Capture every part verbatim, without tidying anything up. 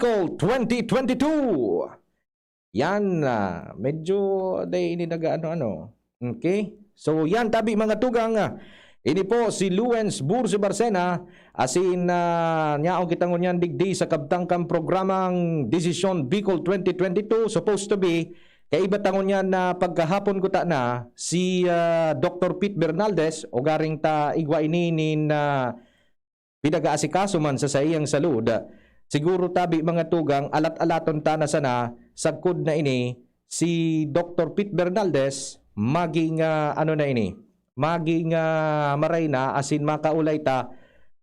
Bicol twenty twenty-two. Yan, ah, medyo dai ini nag-ano-ano. Okay? So, yan, tabi mga tugang, ah, ini po si Luens Bursi Barcena, asin, ah, nyaon kita ngunyan digdi sa kabtang kan programang Desisyon Bicol twenty twenty-two, supposed to be, kaiba ta ngunyan na pagkahapon kuta na si, ah, Doktor Pete Bernaldez, ugaring ta igwa ini nin, ah, pinag-aasikaso man sa saiyang salud. Siguro tabi mga tugang, alat-alaton ta na sana sagkod na ini si Doktor Pete Bernaldez, maging, ah, ano na ini, maging, ah, maray na asin makaulay ta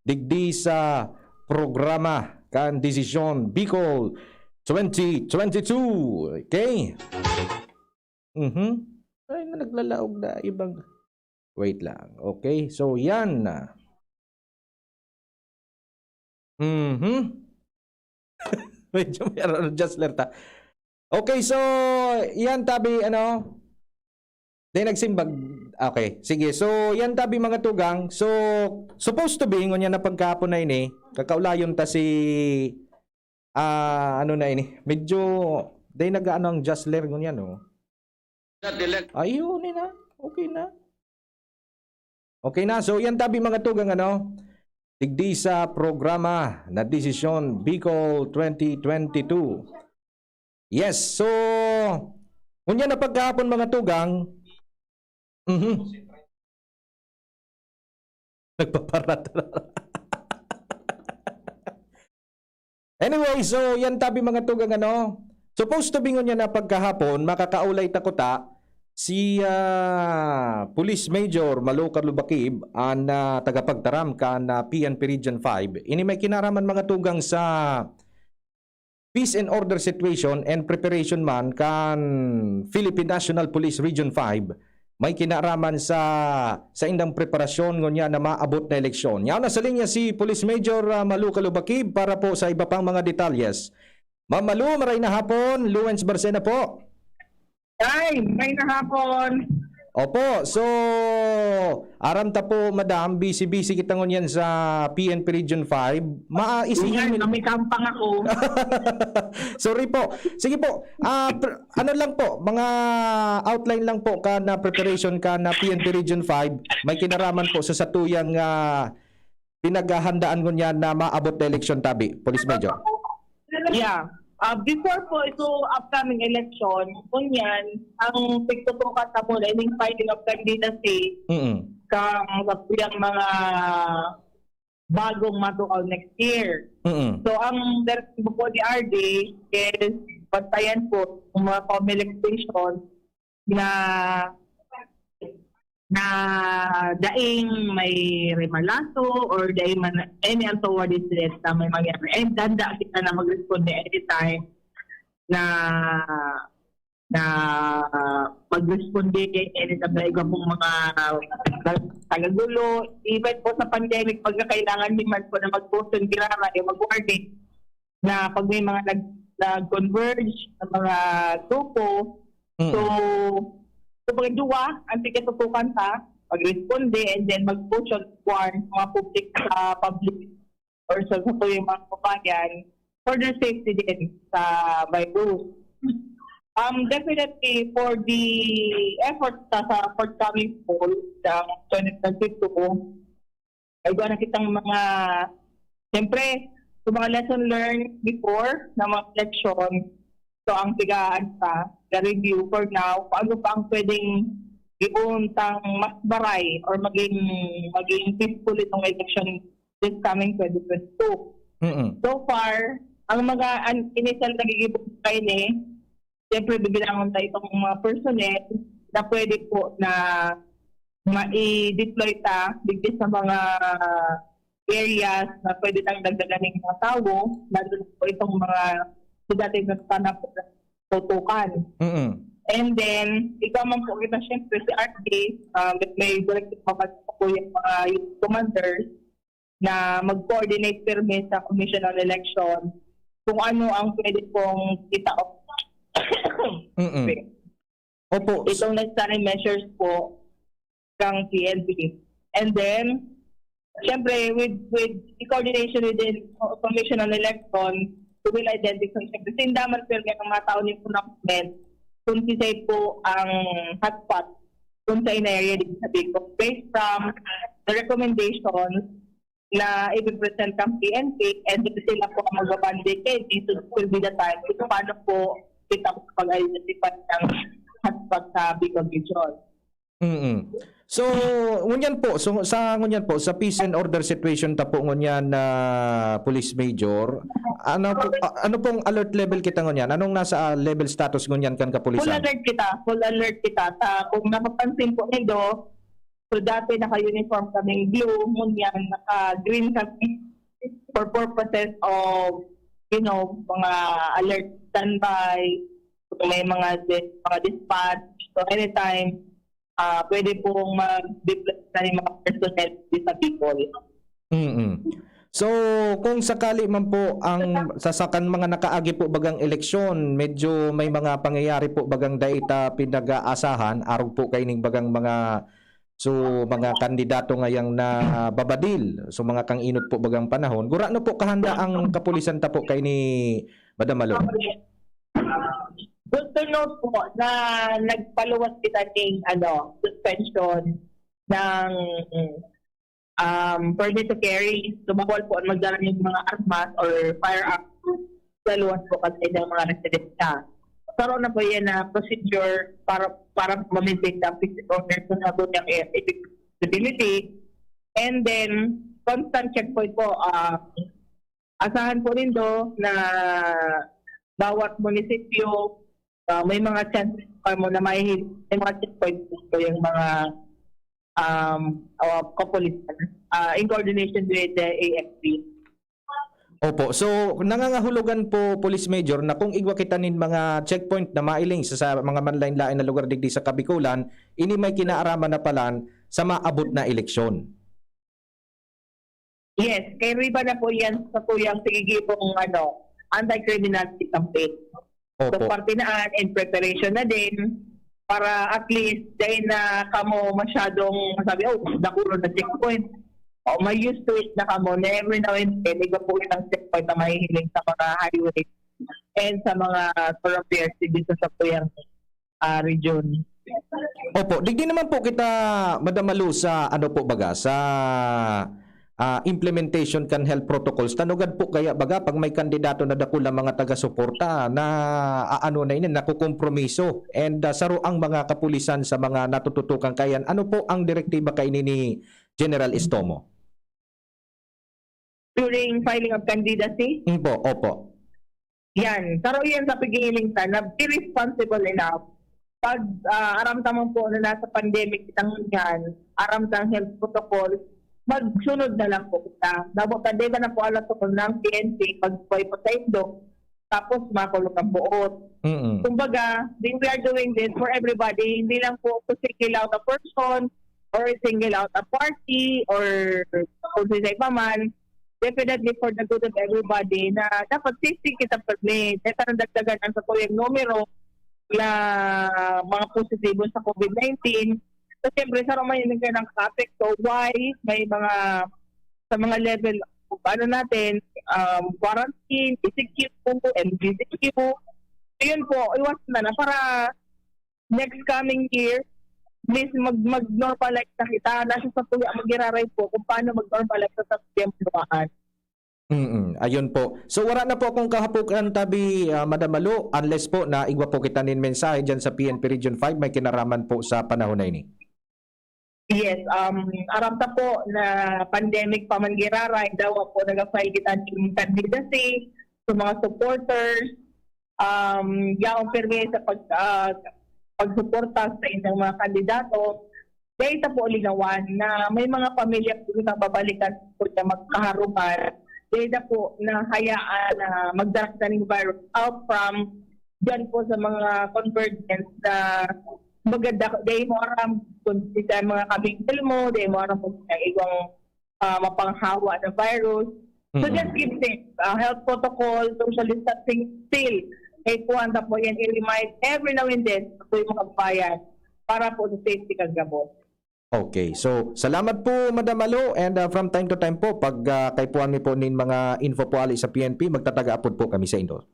digdi sa programa kan Desisyon Bicol twenty twenty-two. Okay? Mhm. Ay, na naglalaog na ibang, wait lang. Okay, so yan na. Mhm. Medyo may ano, Jasler ta. Okay, so yan tabi, ano, di nagsimbag. Okay, sige. So, yan tabi mga tugang. So, supposed to be, ngunyan na pagkahapon na ini, kakaulayon ta si, ah, ano na ini. Medyo, di nag-ano ang Jasler ngunyan, oh. Ayun, eh, na. Okay na. Okay na. So, yan tabi mga tugang, ano? Digdi sa programa na Desisyon Bicol twenty twenty-two. Yes, so, ngunyan na pagkahapon mga tugang. Mhm. Nagpaparata. Anyway, so yan tabi mga tugang, ano. Supposed to be ngunyan na pagkahapon, makakaulay ta kuta si, ah, Police Major Malu Carlo Bacib, an, ah, tagapagtaram kan, ah, P N P Region five. Ini may kinaraman mga tugang sa peace and order situation and preparation man kan Philippine National Police Region five, may kinaraman sa saindang preparasyon ngunyan na maabot na eleksyon. Yaon na sa linya si Police Major, ah, Malu Kalubakib para po sa iba pang mga detalyes. Ma'am Malu, maray na hapon. Luens Barcena po. Ay, may na hapon. Opo, so, aram ta po, madam, busy-busy kita ngunyan sa P N P Region five. Maisihin Yan, mi- may kampang ako. Sorry po. Sige po, ah, pr- ano lang po, mga outline lang po ka na preparation ka na P N P Region five, may kinaraman po sa satuyang, ah, pinaghahandaan ngunyan na maabot na eleksyon tabi, Police Major? Yeah. Ah, before po ito upcoming election, ngunyan, ang pagtutukan sa muna, ining filing of candidacy Mm. kang sa tuyang mga bagong matukaw next year. Mm. So, ang direksyon po ni R D is bantayan po ang mga Comelec station na, na daing may remalaso or daing man, any untoward incident na may mangyari. And handa kita na mag-responde anytime na, na mag-responde anytime na iba pong mga tagagulo. Even po sa pandemic, pagka kailangan din man po na mag-post and giraray, mag-warning na pag may mga nag-, nag-converge na mga grupo, Mm. so, kumbaga, duwa ang tigkatutukan sa pag-responde and then mag-post and warn sa mga public, sa public or sa, sa tuyang mga kababayan for their safety din sa virus. Um, definitely, for the effort sa, sa forthcoming poll sa twenty twenty-two, ay gawa na kitang mga, siyempre, yung mga lesson learned before na mga election, so ang tigaan pa, the review for now, kung ano pa ang pwedeng iuntang mas baray or maging, maging peaceful itong election this coming twenty twenty-two. Mm-mm. So far, ang mga an-, initial nagigibog pa ini, siyempre, bibilangon tayo itong mga personnel na pwede po na mai-deploy ta digdi sa mga areas na pwede tang dagdagan ng mga tawo, lalo na po itong mga sa dati na sana po tutukan. Mm-mm. And then, ikaw man po kita, syempre, si R D, ah, may, may directive pa po yung mga youth commanders na mag-coordinate pirmi sa Commission on Election kung ano ang pwede pong itaob. Mm-mm. Opo. Itong necessary measures po kang P N P. And then, syempre, with, with the coordination with the Commission on Election, who will identify siya. Kasi hindi naman pero ang mga tao ni Punakmen, kung kisay po ang hotspot, kung sa area dito sa Bicol. Based from the recommendations na ipipresent ng P N P, and sila po ang magbabande kay this will be the time kung paano po kita pag-identify ng hotspot sa Bicol Region. Mm. So, ngunyan po, so, sa ngunyan po, sa peace and order situation ta po ngunyan na Police Major, ano po, a- ano pong alert level kita ngunyan? Anong nasa ah, level status ngunyan kan Full kapulisan? alert kita, full alert kita. Sa, kung napapansin po nindo, so dati naka-uniform kami blue, ngunyan naka-green kami for purposes of, you know, mga alert standby, kung may mga dis- mga dispatch. So anytime, ah pwede pong mag-deploy na yung mga personnel dito sa Bicol. Mm. So, kung sakali man po ang sasakan mga nakaagi po bagang eleksyon, medyo may mga pangyayari po bagang dai ta pinag-aasahan, arog po kaining bagang mga so mga kandidato ngayang na babadil, so mga kang inot po bagang panahon. Gurano po kahanda ang kapulisan ta po kaini, Madam Malo? Gusto nyo po na nagpaluwas kita ng ano, suspension ng um, permit to carry. So, bawal po ang magdala ng mga armas or firearms sa luwas po kasi ng mga residensya. Karoon na po yan na procedure para para ma-maintain ang peace and order kung ano yung eligibility. And then, constant checkpoint po. Uh, asahan po nindo na bawat munisipyo, ah, may mga checkpoint mo na may, may mga checkpoint po yung mga um, uh, kapulisan ah, in coordination with the A F P. Opo. So, nangangahulugan po, Police Major, na kung igwa kita nin mga checkpoint na mailing sa, sa mga manlain-lain na lugar digdi sa Kabikulan, ini may kinaaraman na palan sa maabot na eleksyon. Yes, kay riba na po yan sa tuyang sigigibong ano, anti-criminality campaign. So, Opo. parte na yan, in preparation na din, para at least, dahil na kamo masyadong masabi, oh, dakuro na checkpoint. O, may used to it na kamo na every now and then, iba po yung checkpoint na mahihiling sa mga highway and sa mga thoroughfares dito sa tuyang ah, region. Opo, digdi naman po kita, Madam Malu, sa ano po baga, sa ah, implementation kan health protocols. Tanugad po kaya baga pag may kandidato na dakul ang mga taga-suporta na aano na ini, nakukompromiso and ah, saro ang mga kapulisan sa mga natututukan kayan. Ano po ang direktiba kaini ni General Estomo? During filing of candidacy, Opo, opo. Yan. Saro yan sa paghihiling ta na be responsible enough. Pag ah, aram ta man po na nasa pandemic itang yan, aram ta ang health protocol, magsunod na lang po kita. Dapat pandemic na po alas ko ng P N P, pag buhay po sa indo, tapos makulong ang buot. Mm. Kumbaga, we are doing this for everybody, hindi lang po to single out a person or single out a party or kung sino pa man. Definitely for the good of everybody na dapat safety kita permit. Dahil parang dagdagan ang sa tuyang numero na mga positibo sa COVID nineteen. So, siyempre, sa Roma yun yung nakaka-apekto. Why? May mga, sa mga level, ano natin, um, quarantine, E C Q, M G C Q. So, yun po, iwas na na para next coming year, please mag mag-normalize na kita. Nasa sa tuya mag-iraray po kung paano mag-normalize sa sabihan bunuan. Mm, ayun po. So wala na po akong kahapukan tabi, ah, Madam Malu, unless po na igwa po kita nin mensahe dyan sa P N P Region five, may kinaraman po sa panahon na ini. Yes, um, aram ta po na pandemic pa man giraray, dawa po nag-file kita ng candidacy sa mga supporters, um, yaong pirmi sa pag, ah, pagsuporta sa inyong mga kandidato. Dahil ta po lingawan na may mga pamilya po na babalikan po na magkaharungan. Dahil na po na hayaan na magdarak na ng virus out from dyan po sa mga convergence na maganda. Dahil mo aram kung sa mga kabigil mo, dahil mo aram kung sa ibang ah, mapanghawa na virus. So Mm. just keep safe. Ah, health protocol, social distancing still. Kaya kuwan ta po yan, i-remind every now and then sa tuyang mga kabayan para po sa safety kang gabos. Okay. So, salamat po, Madam Malo. And, ah, from time to time po, pag, ah, kaipuhan mi po nin mga info po ali sa P N P, magtataga apod po kami sa indo.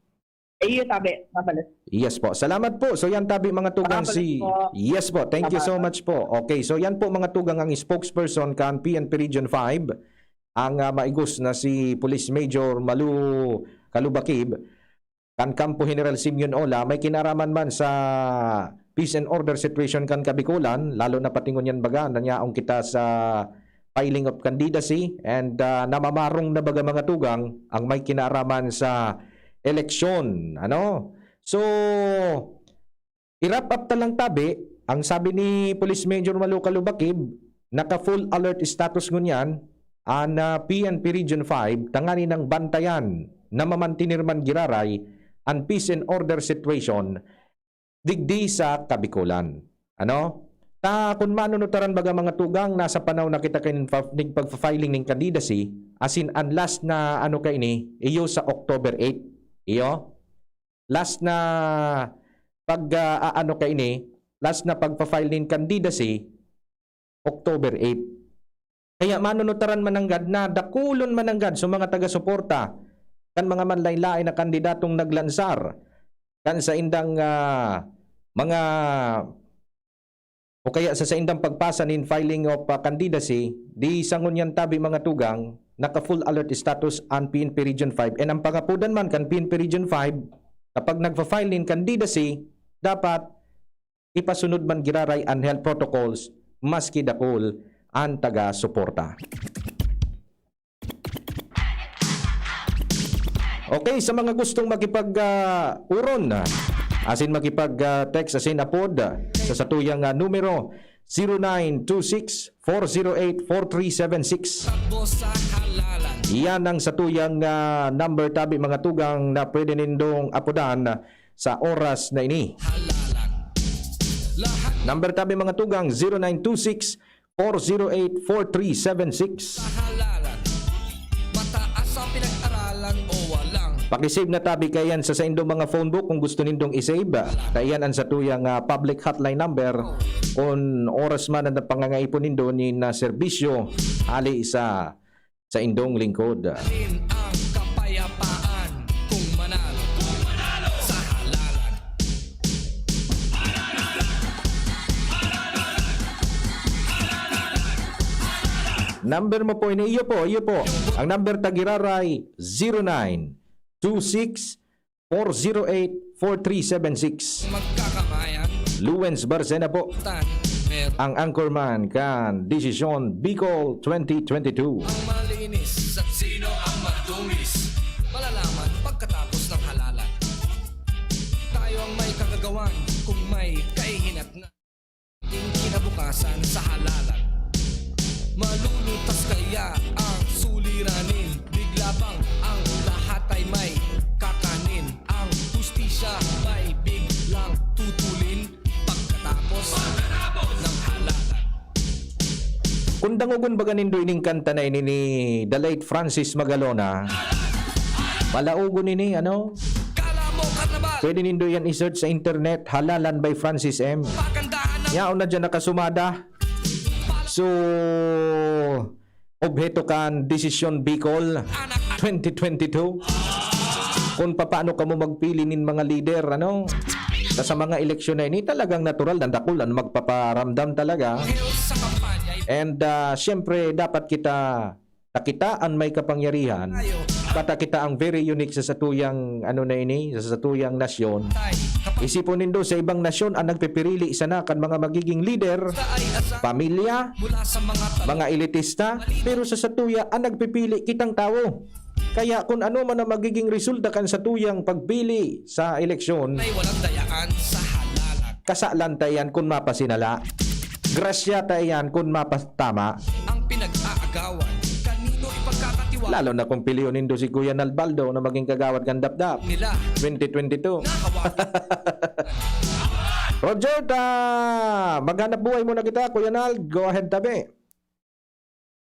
Iyo, tabi, mabalos. Yes po. Salamat po. So, yan tabi, mga tugang, Mabalos si po. Yes po. Thank you so Mabalos. much po. Okay. So, yan po, mga tugang, ang spokesperson kan P N P Region five, ang, ah, maigos na si Police Major Malu Kalubakib, kan Kampo General Simeon Ola, may kinaraman man sa peace and order situation kan Kabikolan, lalo na pati ngunyan baga, nanyaong kita sa filing of candidacy and, ah, namamarong na baga, mga tugang, ang may kinaraman sa eleksyon, ano? So, i-wrap up ta lang tabi, ang sabi ni Police Major Malu Kalubakib, naka full alert status ngunyan an, ah, P N P Region five tanganing bantayan na mamantener man giraray an peace and order situation digdi sa Kabikolan. Ano? Ta kun manunutaran baga, mga tugang, nasa panahon na kita kan fa-, ning pagfa-filing ning candidacy, as in, ang last na ano kaini, iyo sa October eight. Iyo? Last na pag, ah, ano kaini, last na pagfa-file nin candidacy, October eight. Kaya manunutaran man nanggad na dakulon man nanggad sa mga taga-suporta kan mga manlain-lain na kandidatong naglansar kan saindang, ah, mga o kaya sa saindang pagpasa nin filing of, ah, candidacy, di sa ngunyan tabi, mga tugang, naka full alert status an P N P Region five. And ang pangapodan man kan P N P Region five, kapag nagfa-file nin candidacy, dapat ipasunod man giraray an health protocols maski dakul an taga-suporta. Okay, sa mga gustong makipag, ah, uron, ah, asin makipag, ah, text asin apod, ah, sa satuyang, ah, numero, zero nine two six, four zero eight, four three seven six. Takbo sa halalan. Iyan ang satuyang, ah, number tabi, mga tugang, na pwede nindong apodan sa oras na ini. Halalan. Lahat Number tabi, mga tugang, zero nine two six, four zero eight, four three seven six. Sa halalan. Mataas ang pinag-aralan o walang Paki-save na tabi kaiyan sa saindong mga phone book kung gusto nindong i-save. Kaiyan ang satuyang, ah, public hotline number. Kun oras man ang pangangaipo nindo nin, ah, serbisyo hali sa saindong lingkod. Alin ang kapayapaan kung manalo? Kung manalo sa halalan. Number mo po ini, iyo po, iyo po. Ang number ta giraray, zero nine two six, four zero eight, four three seven six. Magkakamayan. Luwens Barcena po. Tan, mer- Ang anchorman kan Desisyon Bicol twenty twenty-two. Ang malinis at sino ang matumis, malalaman pagkatapos ng halalan. Tayo ang may kagagawan kung may kahihinatnan. Ating kinabukasan sa halalan. Malulutas kaya ang suliranin? Bigla bang ang lahat ay may kakanin? Ang hustisya may biglang tutulin pagkatapos ng halalan? Kung dangogon baga nindo ining kanta na ini ni the late Francis Magalona, palaogon ini, ano? Kala mo karnabal! Pwede nindo yan i-search sa internet, Halalan by Francis M. Pagandahan ng Yaon na dyan nakasumada. So, obheto kan Desisyon Bicol twenty twenty-two. Kung papaano kamo magpili nin mga lider, ano? Sa, sa mga eleksyon na ini, talagang natural na dakul ang magpaparamdam talaga. And, ah, siyempre, dapat kita, ta kita an may kapangyarihan, ta kita ang very unique sa satuyang, ano na ini, sa satuyang nasyon. Isipon nindo, sa ibang nasyon, ang nagpipirili sana kan mga magiging lider, pamilya, mga elitista, pero sa satuya, ang nagpipili, kitang tawo. Kaya kun ano man ang magiging resulta kan satuyang pagpili sa eleksyon, Ay walang dayaan sa halalan. Kasalan ta iyan kun mapasinala. Grasya ta iyan kun mapatama. Ang pinag-aagawan, kanino ipagkakatiwala? Lalo na kung pilion nindo si Kuya Nalbaldo na maging kagawad kan Dapdap Nila. twenty twenty-two. Nakawalan. Roger, ta, maghanap buhay muna kita, Kuya Nald. Go ahead, tabi.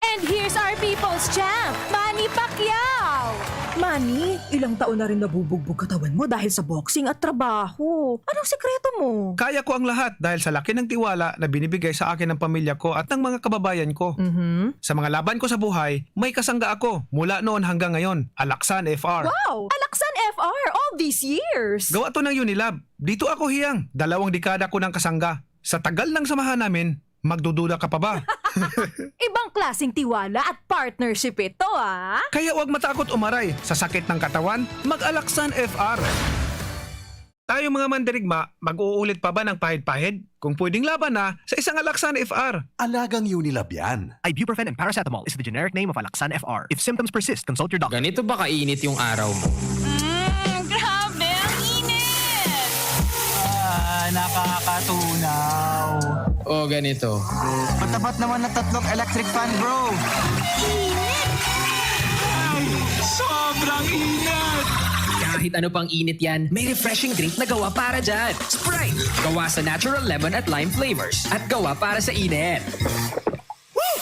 And here's our people's champ, Manny Pacquiao! Manny, ilang taon na rin nabubugbog katawan mo dahil sa boxing at trabaho. Anong sikreto mo? Kaya ko ang lahat dahil sa laki ng tiwala na binibigay sa akin ng pamilya ko at ng mga kababayan ko. Mhm. Sa mga laban ko sa buhay, may kasangga ako mula noon hanggang ngayon. Alaksan F R. Wow! Alaksan F R all these years! Gawa to ng Unilab. Dito ako hiyang. Dalawang dekada ko ng kasangga. Sa tagal ng samahan namin, magdududa ka pa ba? Ibang klaseng tiwala at partnership ito, ah! Kaya huwag matakot umaray. Sa sakit ng katawan, mag-Alaksan F R. Tayong mga mandirigma, mag-uulit pa ba ng pahid-pahid? Kung pwedeng laban na, sa isang Alaksan F R. Alagang Unilab yan. Ibuprofen and paracetamol is the generic name of Alaxan F R. If symptoms persist, consult your doctor. Ganito ba kainit yung araw mo? Mm, grabe, ang init! Ah, nakakatunaw. O ganito. Matapat naman na tatlong electric fan, bro. Init! Ay, sobrang init! Kahit ano pang init yan, may refreshing drink na gawa para dyan. Sprite! Gawa sa natural lemon at lime flavors. At gawa para sa init. Woo!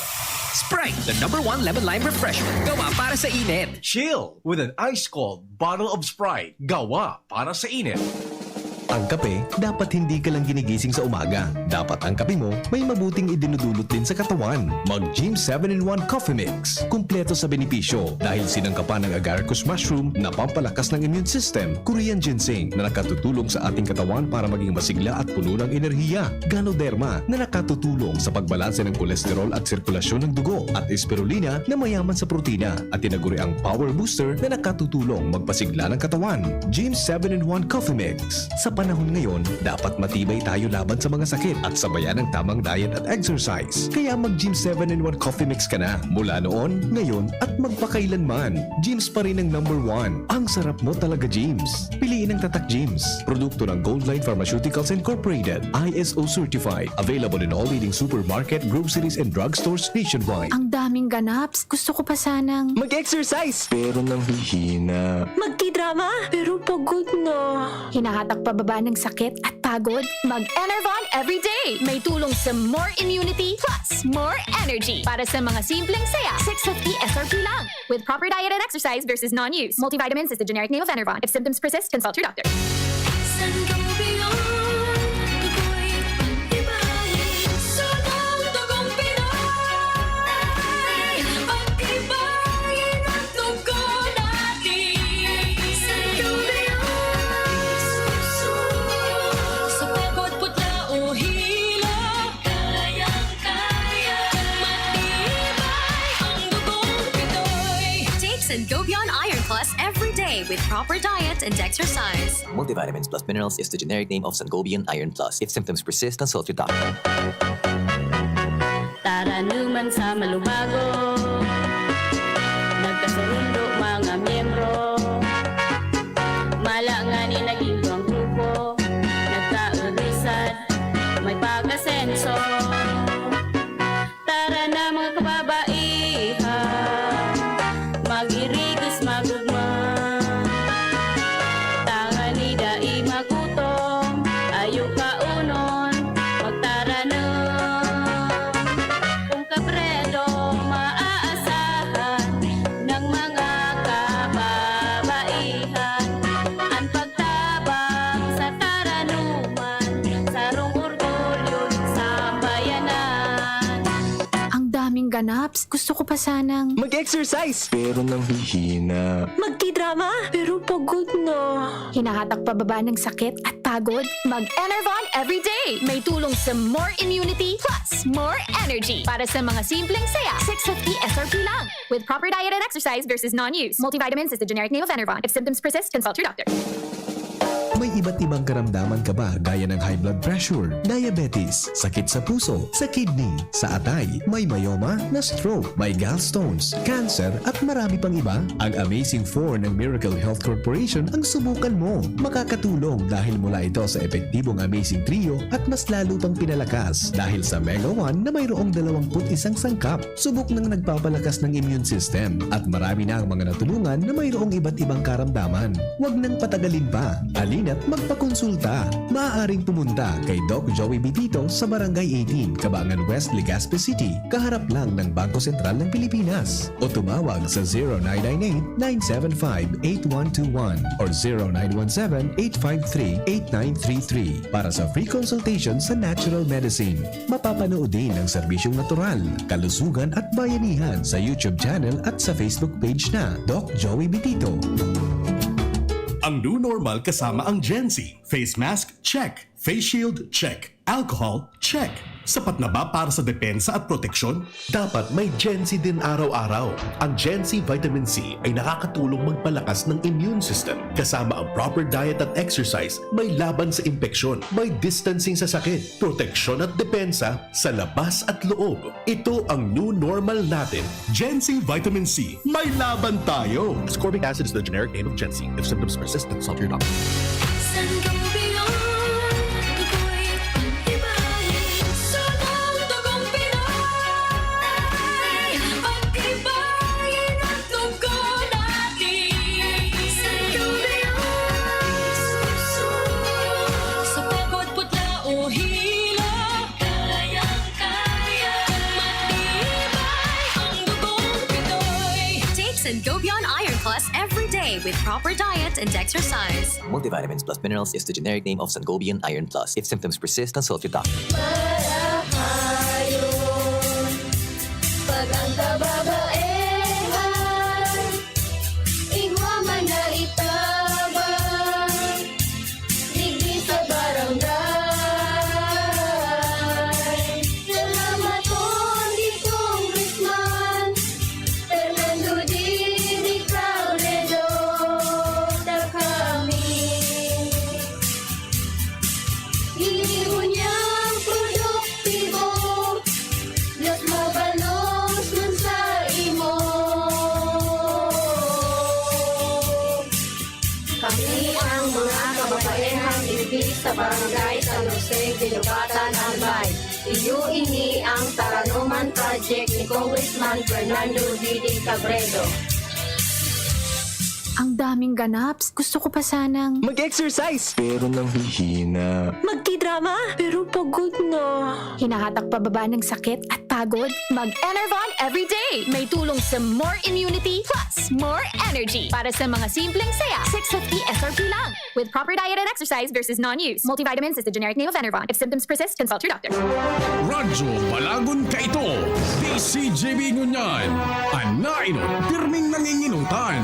Sprite, the number one lemon lime refreshment. Gawa para sa init. Chill with an ice cold bottle of Sprite. Gawa para sa init. Ang kape, dapat hindi ka lang ginigising sa umaga. Dapat ang kape mo may mabuting idinudulot din sa katawan. Mag Gym seven in one Coffee Mix. Kumpleto sa benepisyo dahil sinangkapan ng agaricus mushroom na pampalakas ng immune system, Korean ginseng na nakatutulong sa ating katawan para maging masigla at puno ng enerhiya, Ganoderma na nakatutulong sa pagbalanse ng kolesterol at sirkulasyon ng dugo, at Spirulina na mayaman sa protina at tinaguriang power booster na nakatutulong magpasigla ng katawan. Gym seven in one Coffee Mix. Sa panahon ngayon, dapat matibay tayo laban sa mga sakit at sabayan ng tamang diet at exercise. Kaya mag Gym seven in one Coffee Mix ka na mula noon, ngayon, at magpakailanman. Gym's pa rin ang number one. Ang sarap mo talaga, Gym's. Piliin ang Tatak Gym's. Produkto ng Goldline Pharmaceuticals Incorporated. I S O certified. Available in all leading supermarket, groceries, and drugstores nationwide. Ang daming ganaps. Gusto ko pa sanang Mag-exercise! Pero nanghihina. Magtidrama, pero pagod na. Hinahatak pababa ng sakit at pagod. Mag-Enervon everyday. May tulong sa more immunity plus more energy. Para sa mga simpleng saya, six fifty S R P lang. With proper diet and exercise versus non-use. Multivitamins is the generic name of Enervon. If symptoms persist, consult your doctor. Sangobion, ako'y pagtibayin. Sunod dugong Pinoy. Pagtibayin ang dugo natin. Sangobion, sa pagod, putla o hilo. Kayang-kaya, matibay ang dugong Pinoy. Take Sangobion Iron Plus every day with proper diet and exercise. Multivitamins plus minerals is the generic name of Sangobion Iron Plus. If symptoms persist, consult your doctor. Taranuman sa malubago, nagkasurundo mga miyembro. Mala ngani naging duwang grupo, nagkaulisan, may pag-asenso. Tara na, mga kababaihan, mag-irigos, magugma. Tangani dai magutom, ayo kaonon, magtaranom. Kung kabredo maaasahan ng mga kababaihan, ang pagtabang sa taranuman, sarong orgulyo ng sambayanan. Ang daming ganaps. Gusto ko pa sanang Mag-exercise! Pero nanghihina. Magtidrama, pero pagod na. Hinahatak pababa ng sakit at pagod. Mag-Enervon everyday. May tulong sa more immunity plus more energy. Para sa mga simpleng saya, six fifty S R P lang. With proper diet and exercise versus non-use. Multivitamins is the generic name of Enervon. If symptoms persist, consult your doctor. May iba't ibang karamdaman ka ba, gaya ng high blood pressure, diabetes, sakit sa puso, sa kidney, sa atay, may myoma, na stroke, may gallstones, cancer, at marami pang iba? Ang Amazing four ng Miracle Health Corporation ang subukan mo. Makakatulong dahil mula ito sa epektibong Amazing Trio at mas lalo pang pinalakas dahil sa Mega one na mayroong dalawampu't isang sangkap. Subok nang nagpapalakas ng immune system at marami na ang mga natulungan na mayroong iba't ibang karamdaman. Huwag nang patagalin pa. Halina at magpakonsulta. Maaaring pumunta kay Doc Joey Bitito sa Barangay eighteen, Cabangan West, Legazpi City, kaharap lang ng Bangko Sentral ng Pilipinas. O tumawag sa zero nine nine eight, nine seven five, eight one two one or zero nine one seven, eight five three, eight nine three three para sa free consultation sa natural medicine. Mapapanood din ang serbisyong natural, kalusugan at bayanihan sa YouTube channel at sa Facebook page na Doc Joey Bitito. Ang new normal kasama ang Gen Z. Face mask, check. Face shield, check. Alcohol, check. Sapat na ba para sa depensa at proteksyon? Dapat may Gen Z din araw-araw. Ang Gen Z Vitamin C ay nakakatulong magpalakas ng immune system. Kasama ang proper diet at exercise, may laban sa impeksyon, may distancing sa sakit, proteksyon at depensa sa labas at loob. Ito ang new normal natin. Gen Z Vitamin C, may laban tayo! Ascorbic acid is the generic name of Gen Z. If symptoms persist, consult your doctor. Sangobion, ako'y pag-ibahin sa mga tugong Pinoy. Pag-ibahin ang tugon natin. Sangobion, sa pagod, putla o hilo, kayang-kaya. Matibay ang dugong Pinoy. Take Sangobion Iron Plus every day with proper diet and exercise. Multivitamins plus minerals is the generic name of Sangobion Iron Plus. If symptoms persist, consult your doctor. Marahayon, pag ang kababaehan, igwa man na itabang, digdi sa barangay. Salamaton ki Congressman Fernando Didi Cabredo, ta kami ini ngunyan produktibo, mas mabalos man sa imo. Kami ang mga kababaehang digdi sa Barangay San Jose, Guinobatan, Albay. Iyo ini ang Taranoman Project ni Congressman Fernando Didi Cabredo. Ang daming ganaps. Gusto ko pa sanang mag-exercise. Pero nanghihina. Magtidrama. Pero pagod na. Hinahatak pababa ng sakit at pagod. Mag-Enervon everyday. May tulong sa more immunity plus more energy. Para sa mga simpleng saya, six fifty S R P lang. With proper diet and exercise versus non-use. Multivitamins is the generic name of Enervon. If symptoms persist, consult your doctor. Radyo Balagon kaito, D C G B ngunyan. An nainot, pirming nanginginutan.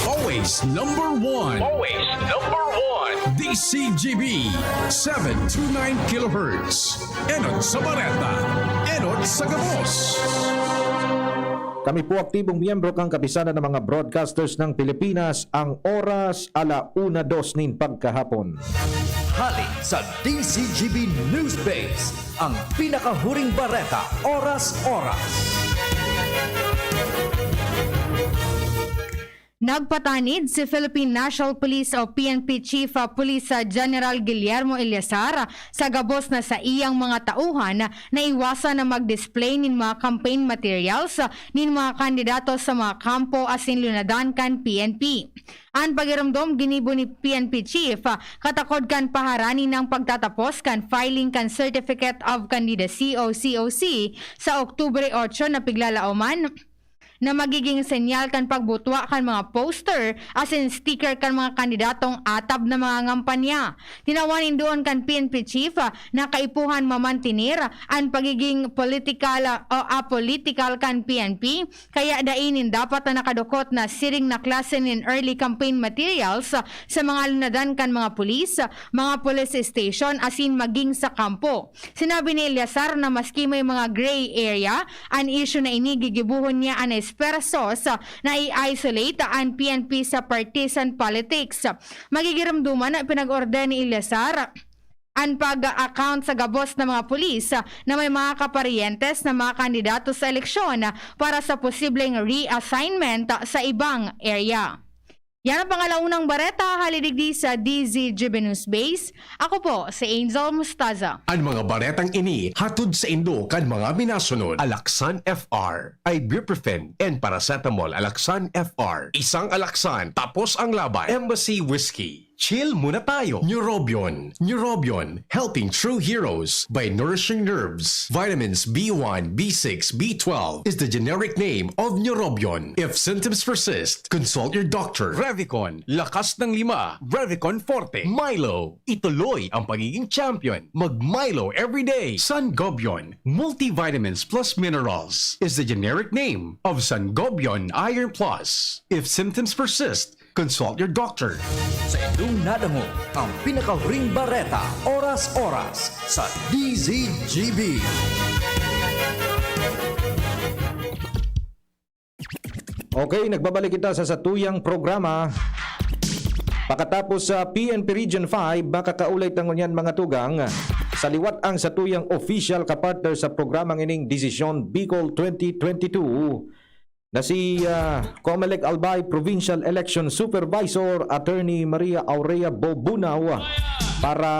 Always number one. Always number one. D C G B, seven two nine kilohertz. Enot sa bareta, enot sa gabos. Kami po aktibong miyembro kan Kapisanan ng mga Broadcasters ng Pilipinas. Ang oras, ala una dos nin pagkahapon. Hali sa D C G B News Base, ang pinakahuring bareta, oras-oras. Nagpatanid si Philippine National Police o P N P Chief, ah, Police, ah, General Guillermo Eleazar sa gabos na saiyang mga tauhan na iwasan na mag-display nin mga campaign materials, ah, nin mga kandidato sa mga kampo asin lunadan kan P N P. An pagiromdom ginibo ni P N P Chief, ah, katakod kan paharani ng pagtatapos kan filing kan Certificate of Candidacy o C O C sa Oktubre otso na piglalaoman, na magiging senyal kan pagbutwa kan mga poster asin sticker kan mga kandidatong atab na mga ngampanya. Tinawan nin duon kan P N P chief, ah, na kaipuhan mamantener an pagiging political, ah, o apolitikal kan P N P, kaya dai nin dapat na nakadukot na siring na klase nin early campaign materials, ah, sa mga lunadan kan mga pulis, ah, mga police station asin maging sa kampo. Sinabi ni Eleazar na maski may mga gray area, an isyu na ini gigibohon niya an espersos na i-isolate an P N P sa partisan politics. Magigiromdoman na pinag-order ni Eleazar an pag-account sa gabos na mga pulis na may mga kaparyentes na mga kandidato sa eleksyon para sa posibleng reassignment sa ibang area. Yan ang pangalaunang bareta, hali digdi sa D Z G B News Base. Ako po si Angel Mustaza. An mga baretang ini hatod saindo kan mga minasunod: Alaxan F R, ibuprofen, and paracetamol. Alaxan F R, isang Alaxan, tapos ang laban. Embassy Whiskey, Chill muna tayo. Neurobion. Neurobion, helping true heroes by nourishing nerves. Vitamins B one, B six, B twelve is the generic name of Neurobion. If symptoms persist, consult your doctor. Revicon, lakas ng lima. Revicon Forte. Milo, ituloy ang pagiging champion. Mag Milo everyday. Sangobion, multivitamins plus minerals is the generic name of Sangobion Iron Plus. If symptoms persist, consult your doctor. Sa inyong nadangog ang pinakahuring bareta, oras-oras sa D Z G B. Okay, nagbabalik kita sa satuyang programa. Pakatapos sa P N P Region five, makakaulay ta ngunyan, mga tugang, sa liwat ang satuyang official kapartner sa programang ining Desisyon Bicol twenty twenty-two, na si, ah, Comelec Albay Provincial Election Supervisor, Attorney Maria Aurea Bobunaw, para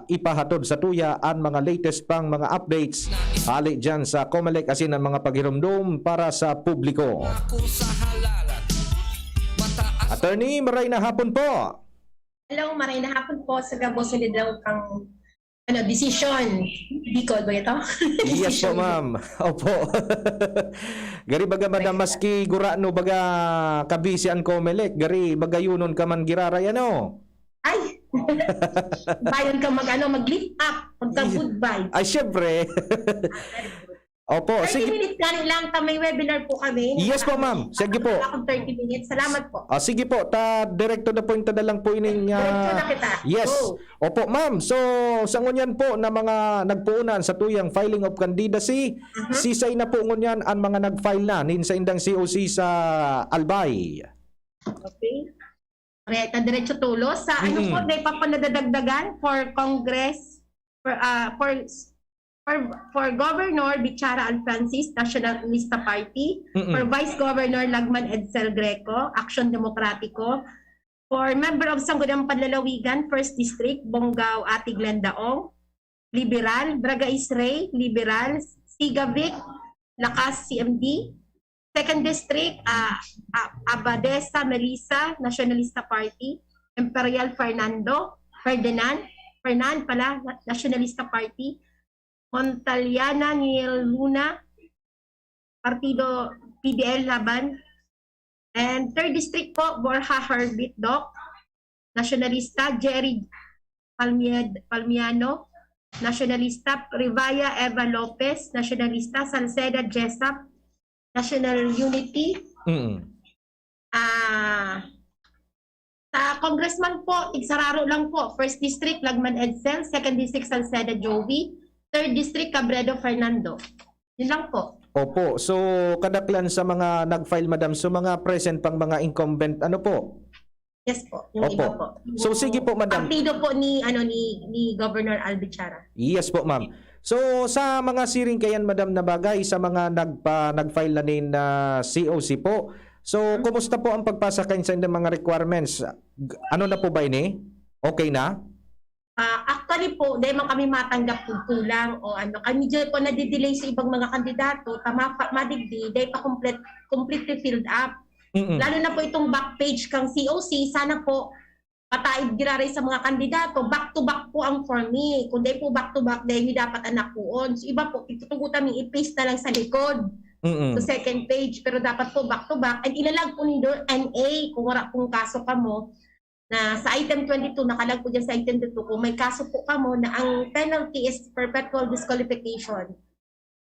ipahatod satuya an mga latest pang mga updates hali dyan sa Comelec asin ang mga paghiromdom para sa publiko. Attorney, maray na hapon po. Hello, maray na hapon po sa gabos sa lidang kang, ano, Desisyon Bicol ba ito? Yes po, Desisyon. Ma'am. Opo. Gari baga, madam, maski gurano baga kabisi an Comelec, gari bagayonon ka man giraray, ano? Ay! Bayon ka mag, ano, mag-lift up, magka-good vibes. Ay, syempre. Ah, very good. Opo, thirty sige. Minutes lang, lang ta, may webinar po kami. Yes po, ma'am. Sige po. Akong thirty minutes. Salamat po. Ah, sige po, ta, direct to the point na lang po ining, ah, diretso na kita. Yes. Go. Opo, ma'am. So, sa ngunyan po na mga nagpuunan sa tuyang filing of candidacy, mhm, sisay na po ngunyan ang mga nag-file na nin saindang C O C sa Albay? Okay. Reta, diretso tulos. Sa ano po, mm-mm, may papanadadagdagan for Congress, for, ah, for, for, for Governor, Bichara Alfrancis, Nationalista Party. Mm-mm. For Vice Governor, Lagman Edsel Greco, Aksyon Demokratiko. For Member of Sangguniang Panlalawigan, First District, Bongao Ate Glenda Ong. Liberal, Bragais Ray, Liberal, Sigavic, Lakas, C M D, Second District, ah, ah, Abadesa Melissa, Nationalista Party, Imperial Fernando, Ferdinand, Fernand pala, Na-, Nationalista Party, Montaliana Neil Luna, Partido P D L Laban. And third district po, Borja Herbert Doc, Nationalista, Jerry Palmied-, Palmiano, Nationalista, Rivaya Eva Lopez, Nationalista, Salceda Jessup, National Unity. Mm. Ah, sa congressman po, tigsararo lang po. First District, Lagman Edsel. Second District, Salceda Joey. Third District, Cabredo Fernando. Yun lang po. Opo. So, kadaklan sa mga nag-file, madam, so mga present pang mga incumbent, ano po? Yes po, yung iba po. Opo. So, sige po, madam. Partido po ni, ano, ni, ni Governor Albichara. Yes po, ma'am. So, sa mga siring kayan, madam, na bagay, sa mga nagpa-, nag-file na nin, ah, C O C po. So, mm, kumusta po ang pagpasa kan sa inyong mga requirements? G-, ano na po ba ini? Okay na? Ah, actually po, dai man kami matanggap kung kulang o ano. Kami dyan po nadidelay sa ibang mga kandidato, ta mapa-, madigdi, dai pa complete, completely filled up. Mm-mm. Lalo na po itong back page kang C O C, sana po, pataid giraray sa mga kandidato, back to back po ang form eh. Kung dai po back to back, dai mi dapat anak poon. So, iba po, itutugot namin, i-paste na lang sa likod. Mm-mm. Sa second page, pero dapat po back to back. And ilalag po nindo N A, kung wala pong kaso kamo, na sa item twenty-two, nakalag po dyan sa item twenty-two, kung may kaso po kamo na ang penalty is perpetual disqualification.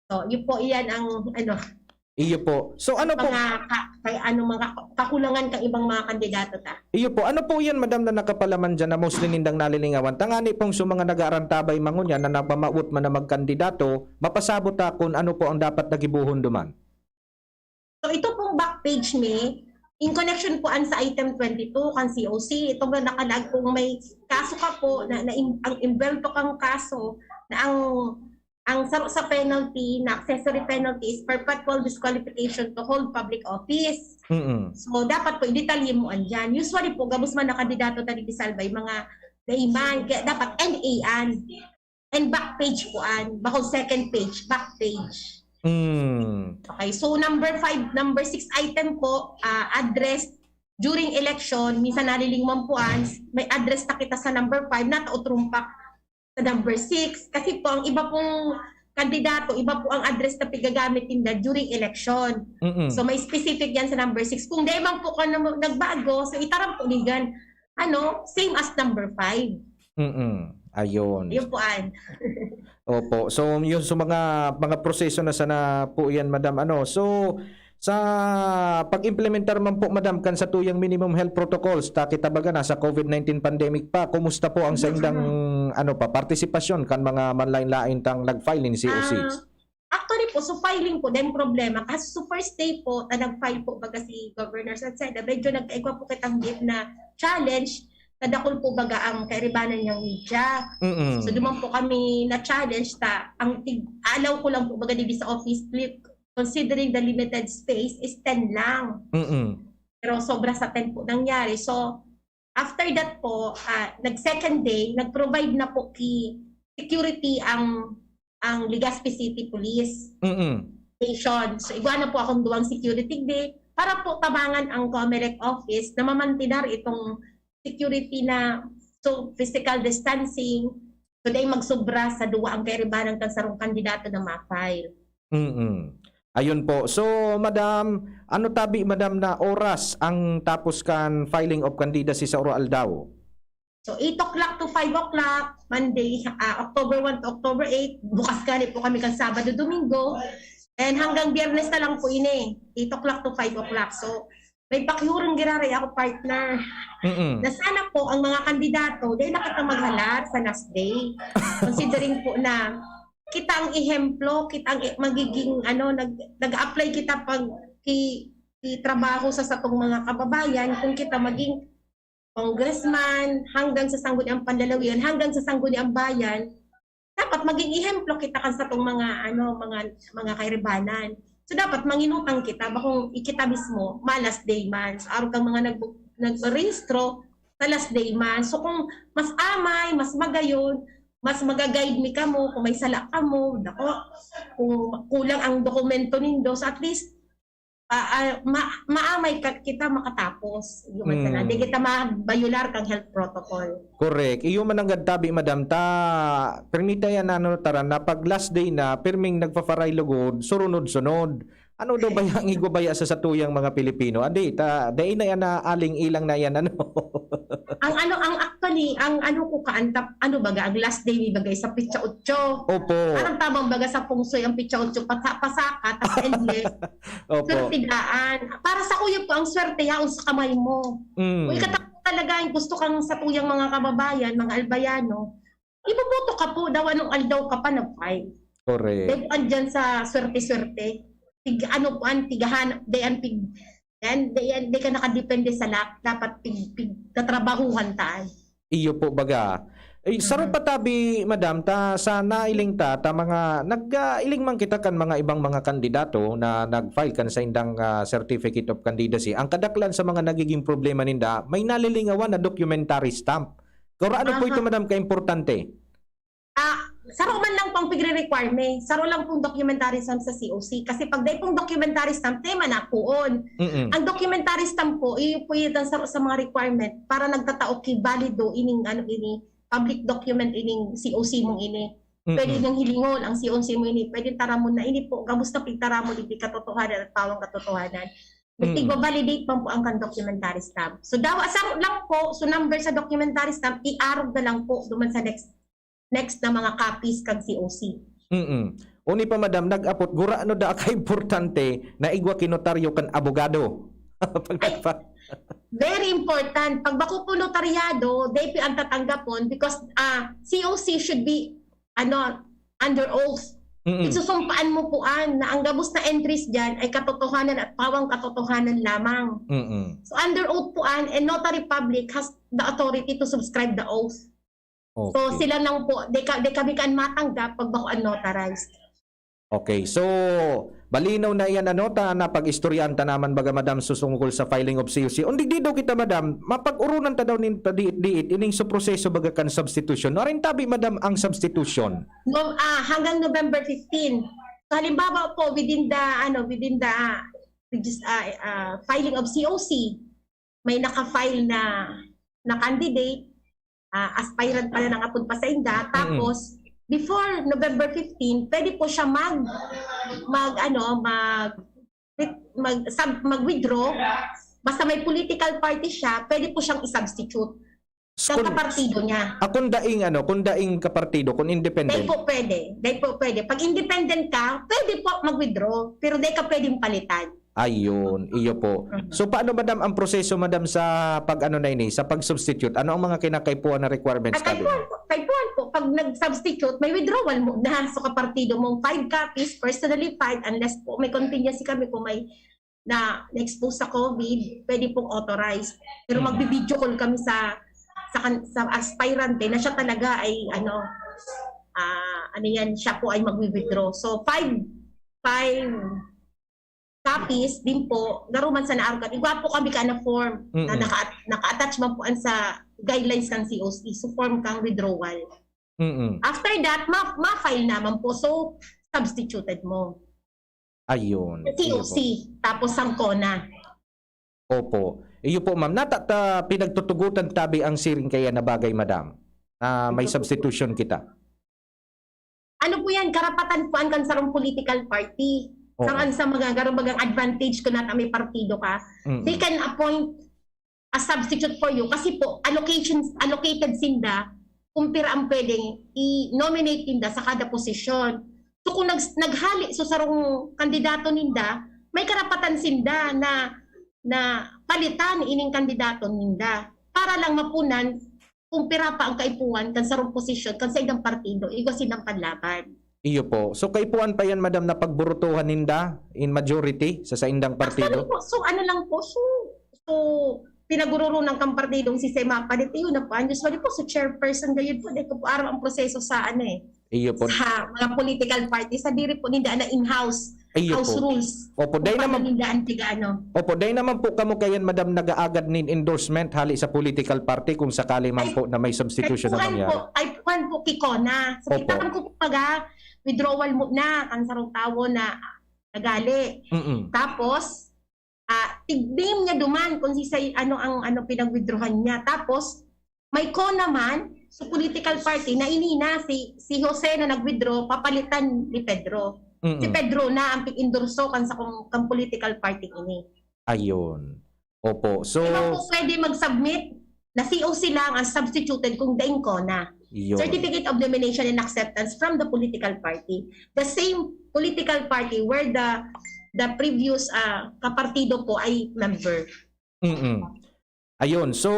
So, yun po, iyan ang, ano, iyo po. So, ano po? Mga ka-, kay, ano, mga ka-, kakulangan kang ibang mga kandidato ta. Iyo po. Ano po yan, madam, na nakapalaman dyan na mostly nindang nalilingawan? Tangani pong sa mga nag-aarantabay mangunyan na nagmamawot man na magkandidato, mapasabot ta kung ano po ang dapat na gibohon duman. So, ito pong back page mi, in connection po an sa item twenty-two kan C O C, itong na nakalag kung may kaso ka po na, na in-, ang imbento kang kaso na ang, ang saro sa penalty, na accessory penalty is perpetual disqualification to hold public office. Mm-mm. So, dapat po, idetalye mo andyan. Usually po, gabos man na kandidato ta digdi sa Albay, mga layman, kaya dapat N A an. And back page po an, bako second page, back page. Mm. Okay, so number five, number six item po, ah, address during election, minsan nalilingon po, ah, may address na kita sa number five, natao tumpak sa number six. Kasi po, ang iba pong kandidato, iba po ang address na pigagamit ninda during election. Mm-mm. So, may specific yan sa number six. Kung di man po ka na nagbago, so itaram po ninyo yan, ano, same as number five. Mm-mm. Ayun. Yun po, an. Opo. So, yun, so mga, mga proseso na sana po yan, madam. Ano? So, sa pag-implementar man po, madam, kan satuyang minimum health protocols, ta kita baga nasa COVID nineteen pandemic pa, kumusta po ang saindang, ano pa, partisipasyon kan mga manlain-lain tang nag-file nin C O Cs? Ah, actually po, so filing po, din problema. Kasi sa first day po, na nag-file po baga si Governor Salceda, medyo nagkaigwa po kitang gip na challenge, kadakul po baga ang kairibanan niyang media. Mm-mm. So, duman po kami na-challenge ta, ang tig-, alaw ko lang po baga digdi sa office, li-, considering the limited space, is ten lang. Mm-mm. Pero sobra sa ten po nangyari. So, after that po, ah, nag-second day, nag-provide na po ki security ang, ang Legazpi City Police Mm-mm. Station. So, igwa na po akong duwang security day para po tabangan ang Comelec office na mamantinar itong security na, so, physical distancing. So, dai magsobra sa duwa ang kairibanan kan sarong kandidato na ma-file. Mm-mm. Ayun po. So, madam, ano tabi, madam, na oras ang tapos kan filing of candidacy sa Oro Aldaw? So, eight o'clock to five o'clock, Monday, ah, October one to October eight. Bukas gani po kami kan Sabado, Domingo. And hanggang Biyernes na lang po ini, eight o'clock to five o'clock. So, may pakiurong giraray ako, partner. Mm-mm. Na sana po ang mga kandidato, dai na kita maghalat sa last day. Considering po na kita ang ehemplo, kita ang e-, magiging, ano, nag, nag-apply kita pag ki, ki trabaho sa satong mga kababayan, kung kita maging congressman, hanggang sa sangguniang panlalawigan, hanggang sa sangguniang bayan, dapat maging ehemplo kita kan satong mga, ano, mga, mga kairibanan. So, dapat manginutang kita, bakong ikita mismo, ma-last day man. So, arog kang mga nag-, nagparehistro, sa last day man. So, kung mas amay, mas magayon, mas maga-guide mi kamo, kung may sala kamo, dako, kung kulang ang dokumento nindo, so at least, ah, ah, ma-, maamay ka, kita makatapos. Yung Mm. sana, di kita mabayular kang health protocol. Correct. Iyo man ang gadtabi, madam, ta permita yan, ano, tara, na pag last day na, pirming nagpaparay lugod, surunod-sunod. Ano daw ba yang igwabaya sa satuyang mga Pilipino? Adi, ta, dai na yan na aling ilang na yan, ano? Ang ano, ang actually, ang ano ko kaantap, ano baga, ang last day ni bagay sa pitsa otso. Opo. Parang tamang baga sa feng shui ang pitsa otso, pasa-, pasaka, tas endless. Opo. Swerte daan. Para sa kuya po, ang swerte yaon sa kamay mo. Mm. Kung ikatapos talaga, yung gusto kang satuyang mga kababayan, mga Albayano, iboboto ka po daw anong aldaw ka pa nag-file. Correct. Dahil andyan sa swerte-swerte. Tig, ano po, ang tigahan, dayan pig, yan, dayan, di ka nakadepende sa luck. Dapat pig, pig, katrabahuhan taan. Iyo po baga. Eh, saro Mhm. pa tabi, madam, ta sa nailing ta, ta mga, nag-iling man kita kan mga ibang mga kandidato na nag-file kan saindang, ah, certificate of candidacy. Ang kadaklan sa mga nagiging problema ninda, may nalilingawan na documentary stamp. Kung ano po ito, Aha. madam, kaimportante? Ah, saro man lang pang pigre-require mi. Saro lang pong documentary stamp sa C O C. Kasi pag dai pong documentary stamp, tema na kuon. Mm-mm. Ang documentary stamp po, iyo po yung saro sa mga requirement para nagtatao ki balido ining, ano, ini, public document ining C O C mong ini. Pwede Mm-mm. nang hilingon ang C O C mo ini. Pwede taramon na ini po, gabos na pigtaramon, hindi katotohanan at pawang katotohanan. Mm. Tigwa-validate man po ang kan documentary stamp. So, dawa saro lang po, so number sa documentary stamp, iarog na lang po duman sa next, next na mga copies kag C O C. Mm-mm. Uni pa, madam, nag-apot, gurano da ka importante na igwa ki notaryo kan abogado? Pag Ay, nagpa- Very important. Pag bako po notaryado, dai po ang tatanggapon because, ah, C O C should be, ano, under oath. Mm-mm. Isusumpaan mo po an na ang gabos na entries dyan ay katotohanan at pawang katotohanan lamang. Mm-mm. So, under oath po an, and notary public has the authority to subscribe the oath. So, Okay. Sila lang po, di, ka, di kami kan matanggap pag bako unnotarized. Okay, so malinaw na iyan, ano, ta na pag-istoryahan ta naman baga, madam, susungkol sa filing of C O C. Undig di daw kita, madam, mapag-urunan ta daw nin padiit-diit ining sa proseso baga kan substitution. Arin tabi, madam, ang substitution? No, ah, hanggang November fifteen. So, halimbawa po, within the, ano, within the, ah, regis-, ah, ah, filing of C O C, may naka-file na na candidate, ah, aspirant pala nang apod pa sainda, tapos before November fifteen, pwede po siya mag mag-ano, mag mag sub mag-withdraw. Basta may political party siya, pwede po siyang i-substitute sa kapartido niya. Ah, kung daing ano, kung daing kapartido, kung independent? Dai po pwede. Dai po pwede. Pag independent ka, pwede po mag-withdraw, pero dai ka pwedeng palitan. Ayun, iyo po. Mhm. So, paano, madam, ang proseso, madam, sa pag-ano na ini, sa pag-substitute? Ano ang mga kinakaipuhan na requirements? Ah, kaipuhan po, kaipuhan po. Pag nag-substitute, may withdrawal mo na sa kapartido mong five copies, personally filed, unless po may contingency kami kung may na na-expose sa COVID, pwede pong authorized. Pero Mm. magbi-video call kami sa sa kan sa aspirante na siya talaga ay ano, ah, ano yan, siya po ay magwi-withdraw. So, five five copies din po, garo man sa naarog kan igwa po kami ka na form na Mm. naka naka-attach man po an sa guidelines kan C O C. So, form kang withdrawal. Mm. After that, ma ma-file naman po. So, substituted mo. Ayun. Iyo po. C O C, tapos ang CONA. Opo. Iyo po, ma'am. Nata ta pinagtutugotan tabi ang siring kaya na bagay, madam, na may Pinagtutugotan. Substitution kita? Ano po yan? Karapatan po an kan sarong political party. Oo. Sarong sa mga garo bagang advantage kun nata may partido ka. Mm. They can appoint a substitute for you kasi po allocations allocated sinda kung pira ang pwedeng i-nominate ninda sa kada posisyon. So kung nag naghali so sarong kandidato ninda, may karapatan sinda na na palitan ining kandidato ninda para lang mapunan kung pira pa ang kaipuhan kan sarong posisyon kan sa ilang partido, igwa silang panlaban. Iyo po. So, kaipuhan pa yan, madam, na pagburutohan ninda in majority sa saindang partido? Actually po, so ano lang po, so, so pinagururo ng kang partidong si Sema Palit, yun na po. And usually po, so chairperson gayon po, dahil po araw ang proseso sa ano eh. Iyo po. Sa mga political party, sa diri po ninda na in-house, Iyo house po. Rules. Opo, dahil naman, ninda ang tiga ano. Opo, dahil naman po kamo kayan, madam, nag-aagad nin endorsement hali sa political party kung sakali man po na may substitution na mangyari. Ay, puhan po, ay, puhan po, kiko na. Sa Opo. Kita ko, kumbaga, withdrawal mo na ang sarong tawo na nagali. Mm-mm. Tapos, ah, tig-name niya duman kung si say, ano ang ano pinag-withdrawhan niya. Tapos, may ko naman, so political party, na ini na si, si Jose na nag-withdraw, papalitan ni Pedro. Mm-mm. Si Pedro na ang pig-endorso kan sa kung, kang political party ini. Ayun. Opo. So, Di ba po pwede mag-submit na C O C lang ang substituted kung daing ko na? Yun. Certificate of nomination and acceptance from the political party. The same political party where the the previous ah, kapartido po ay member. Mm. Ayun. So,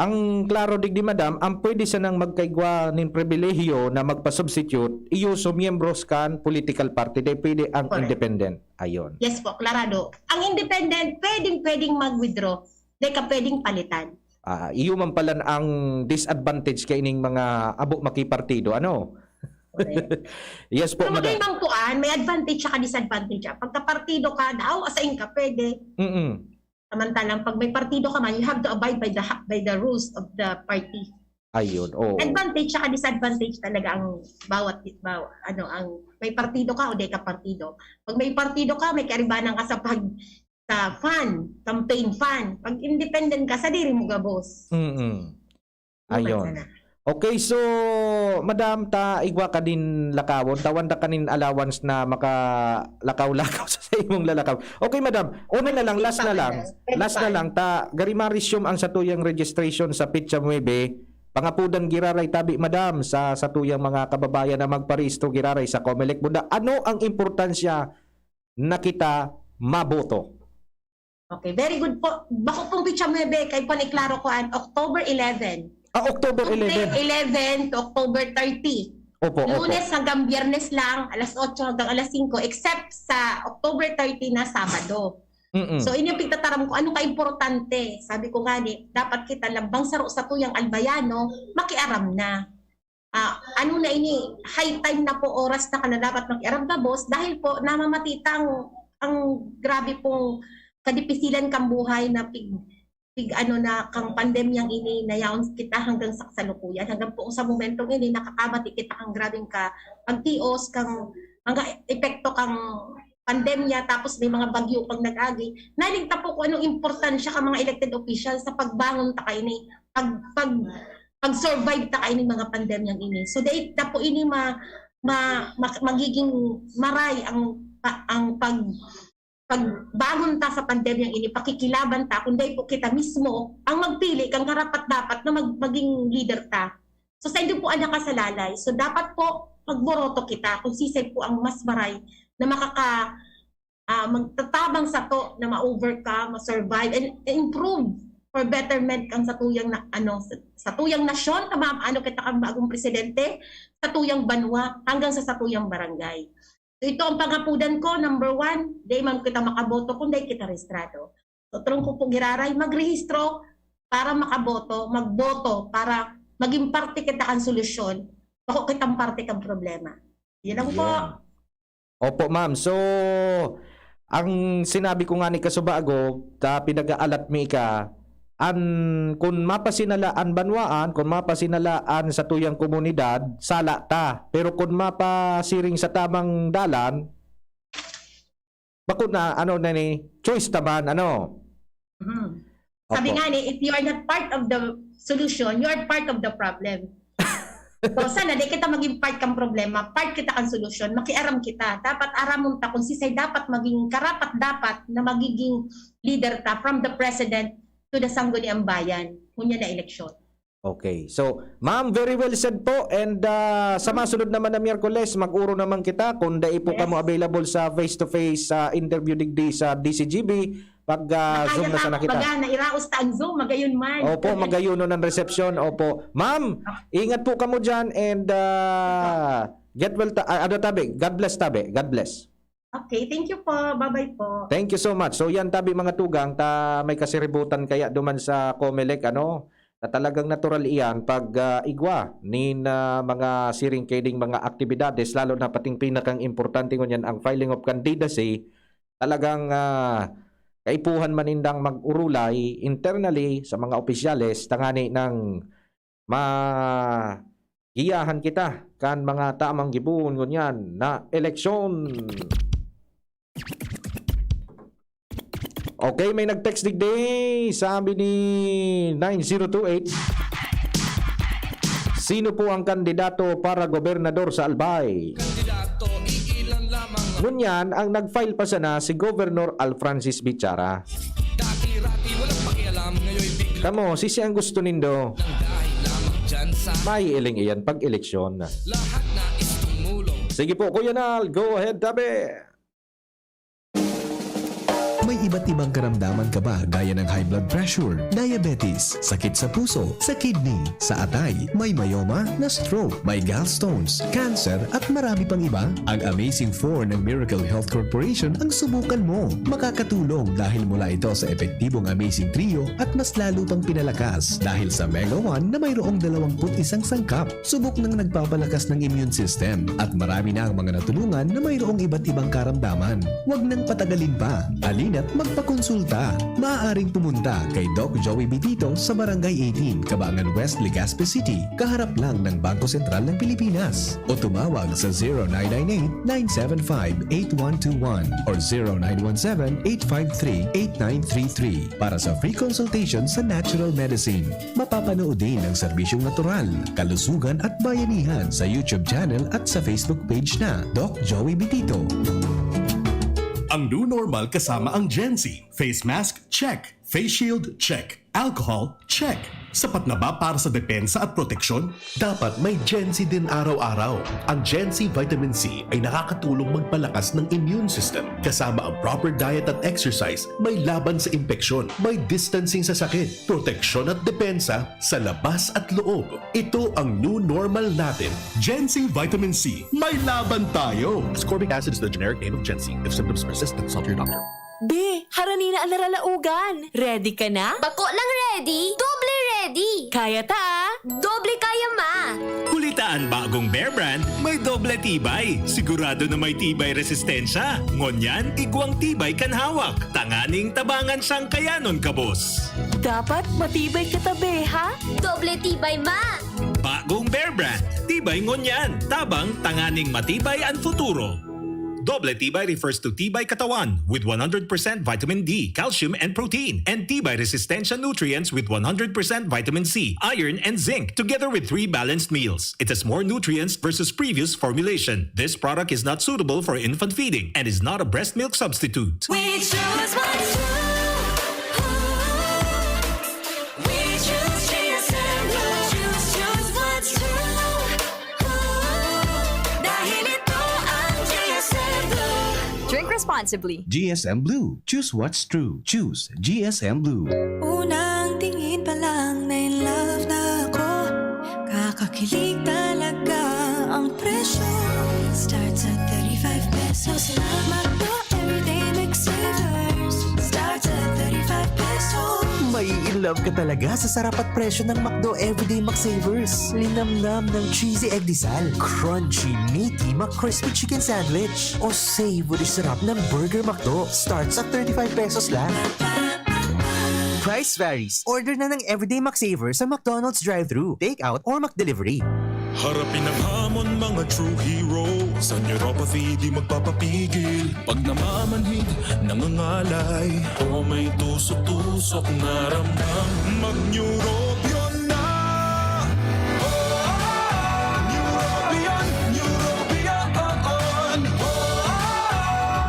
ang klaro digdi, madam, ang pwede sanang magkaigwa nin pribilehiyo na magpa-substitute, iyo so miyembros kan political party, dai pwede ang Correct. Independent. Ayun. Yes po, klarado. Ang independent, pwedeng-pwedeng mag-withdraw. Dai ka pwedeng palitan. Ah, iyo man pala ang disadvantage kaining mga abo makipartido, ano? Correct. Yes po, Pero madam. Magay mang kuan, may advantage siya ka disadvantage siya. Pagka partido ka, daw asain ka, pwede. Mm-mm. Samantalang pag may partido ka man, you have to abide by the ha- by the rules of the party. Ayun, oo. Advantage siya ka disadvantage talaga ang bawat bawat ano ang may partido ka o di ka partido. Pag may partido ka, may karibanan ka sa pag sa fund, campaign fund. Pag independent ka, sa diri mo gabos. Mm-mm. Ayun. Okay, so, madam, ta igwa ka din lakawon, tawan ta kanin allowance na makalakaw-lakaw sa, sa imong lalakaw. Okay, madam, una na lang, last na lang. Last na lang, ta gari ma-resume ang satuyang registration sa petsa nuebe. Pangapudan giraray tabi, madam, sa satuyang mga kababayan na magparehistro giraray sa Comelec Bunda. Ano ang importansya na kita maboto? Okay, very good po. Bako pong petsa nuebe, kay paniklaro ko an October eleven. Ah, October eleven. October eleven to October thirty. Opo, opo. Lunes hanggang Biyernes lang, alas otso hanggang alas singko, except sa October thirty na Sabado. Mm-mm. So, inyong pigtataram ko, ano kaimportante? Sabi ko nga ni, dapat kita lambang saro sa tuyang Albayano, makiaram na. Ah, ano na ini, high time na po, oras na ka na dapat makiaram gabos dahil po namamati ta ang, ang grabe pong kadipisilan kang buhay na pig, pig ano na kang pandemyang ini na yaon kita hanggang sa kasalukuyan, hanggang po sa momentong ini nakakabati kita kang grabeng ka pagtios kang mga epekto kang pandemya, tapos may mga bagyo pang nag-agi, nahiling ta po kung anong importansya ka mga elected officials sa pagbangon ta kaini, pag, pag, pag-survive ta kaini mga pandemyang ini. So, dahil ta po ini ma, ma, ma, magiging maray ang, pa- ang pag, pagbangon ta sa pandemyang ini, pakikilaban ta, kung dahil po kita mismo ang magpili kang karapat-dapat na mag, maging leader ta. So, sa inyo po ang nakasalalay. So, dapat po magboroto kita kung sisay po ang mas maray na makaka, ah, magtatabang sato na ma-overcome, ma-survive, and improve for betterment kan satuyang na, ano, sa, satuyang nasyon, tama, ano kita kan bagong presidente, satuyang banwa, hanggang sa satuyang barangay. So, ito ang pangapudan ko, number one, di man kita makaboto kung di kita rehistrado. So, trungko po giraray, magrehistro para makaboto, magboto para maging parte kita kan solusyon, bako kitang parte kan problema. Yun lang po. Yeah. Opo, ma'am. So, ang sinabi ko nga ni kasubago, ta pinag-aalat mi ka, an, kun mapasinala an banwaan, kun mapasinala an satuyang komunidad, sala ta. Pero kun mapasiring sa tamang dalan, bako na, ano na ni, choice ta man, ano? Mhm. Sabi Opo. nga ni, if you are not part of the solution, you are part of the problem. So, sana di kita maging part kang problema, part kita kang solusyon, makiaram kita. Dapat aramon ta kung sisay dapat maging karapat-dapat na magiging leader ta from the president to the sangguniang bayan, ngunyan na eleksyon. Okay. So, ma'am, very well said po. And ah, sa masunod naman na Miyerkules, mag-uro naman kita kung dai po Yes. kamo available sa face-to-face ah, interview digdi sa D C G B. Pag ah, Zoom na sana kita. Baga, nairaos ta ang Zoom, magayon man. Opo, magayon ang resepsyon. Opo. Ma'am, ingat po kamo dyan and ah, get well, ta- ah, ano tabi? God bless tabi. God bless. Okay, thank you po. Bye-bye po. Thank you so much. So yan tabi mga tugang, ta may kasiributan kaya duman sa Comelec, ano, na talagang natural iyan pag ah, igwa nin ah, mga siring kaiding mga aktibidades, lalo na pating pinakang importante ngunyan ang filing of candidacy. Talagang ah, kaipuhan man nindang mag-urulay internally sa mga opisyales tangani ng magiyahan kita kan mga tamang gibohon ngunyan na eleksyon. Okay, may nag-text digdi. Sabi ni nine zero two eight, "Sino po ang kandidato para gobernador sa Albay?" Ngunyan, ang nag-file pa sana si Governor Alfrancis Bichara. Dati-rati, walang pakialam, ngayon bigla Kamo, sisi ang gusto nindo. Nang dahil lamang dyan sa May iling iyan pag-eleksyon. Lahat na is tumulong. Sige po, Kuya Nal, go ahead, tabi. May iba't ibang karamdaman ka ba, gaya ng high blood pressure, diabetes, sakit sa puso, sa kidney, sa atay, may myoma, na stroke, may gallstones, cancer, at marami pang iba? Ang Amazing four ng Miracle Health Corporation ang subukan mo. Makakatulong dahil mula ito sa epektibong Amazing Trio at mas lalo pang pinalakas dahil sa Mega one na mayroong dalawampu't isang sangkap. Subok nang nagpapalakas ng immune system at marami na ang mga natulungan na mayroong iba't ibang karamdaman. Huwag nang patagalin pa. Halina't magpakonsulta. Maaaring pumunta kay Doc Joey Bitito sa Barangay eighteen, Kabangan West, Legazpi City, kaharap lang ng Bangko Sentral ng Pilipinas. O tumawag sa zero nine nine eight, nine seven five, eight one two one or zero nine one seven, eight five three, eight nine three three para sa free consultation sa natural medicine. Mapapanood din ang serbisyong natural, kalusugan at bayanihan sa YouTube channel at sa Facebook page na Doc Joey Bitito. Ang new normal kasama ang Gen Z. Face mask, check. Face shield, check. Alcohol, check. Sapat na ba para sa depensa at proteksyon? Dapat may Gen Z din araw-araw. Ang Gen Z Vitamin C ay nakakatulong magpalakas ng immune system. Kasama ang proper diet at exercise, may laban sa impeksyon, may distancing sa sakit, proteksyon at depensa sa labas at loob. Ito ang new normal natin. Gen Z Vitamin C, may laban tayo! Ascorbic acid is the generic name of Gen Z. If symptoms persist, consult your doctor. Be, harani na an naralaogan. Ready ka na? Bako lang ready, doble ready. Kaya ta, ah. Doble kaya, ma. Kulita an bagong Bear Brand, may doble tibay. Sigurado na may tibay resistensya. Ngunyan, igwang tibay kan hawak. Tanganing tabangan siyang kayanon kabos. Dapat matibay ka ta, be, ha? Doble tibay, ma. Bagong Bear Brand, tibay ngunyan. Tabang, tanganing matibay an futuro. Doble Tibay refers to Tibay Katawan with one hundred percent vitamin D, calcium, and protein, and Tibay Resistensya nutrients with one hundred percent vitamin C, iron, and zinc, together with three balanced meals. It has more nutrients versus previous formulation. This product is not suitable for infant feeding and is not a breast milk substitute. We choose what's true. We choose G S M Blue. Choose, choose what's true. Dahil ito ang G S M Blue. Drink responsibly. G S M Blue. Choose what's true. Choose G S M Blue. Unang tingin pa lang na in love na ako. Kakakilig talaga ang presyo. Starts at thirty-five pesos lang. McDo Everyday McSavers. Starts at thirty-five pesos. May in love ka talaga sa sarap at presyo ng McDo Everyday McSavers. Linamnam ng cheesy egg disal, crunchy, meaty, McCrispy chicken sandwich, o savory sarap ng Burger McDo. Starts at thirty-five pesos lang. Price varies. Order na ng Everyday McSaver sa McDonald's drive-thru, takeout, or McDelivery. Harapin ang hamon, mga true hero. Sa neuropathy, di magpapapigil. Pag namamanhid, nangangalay, o may tusok-tusok na ramdam, mag-Neurobion na! Oh, Neurobion, Neurobion, oh,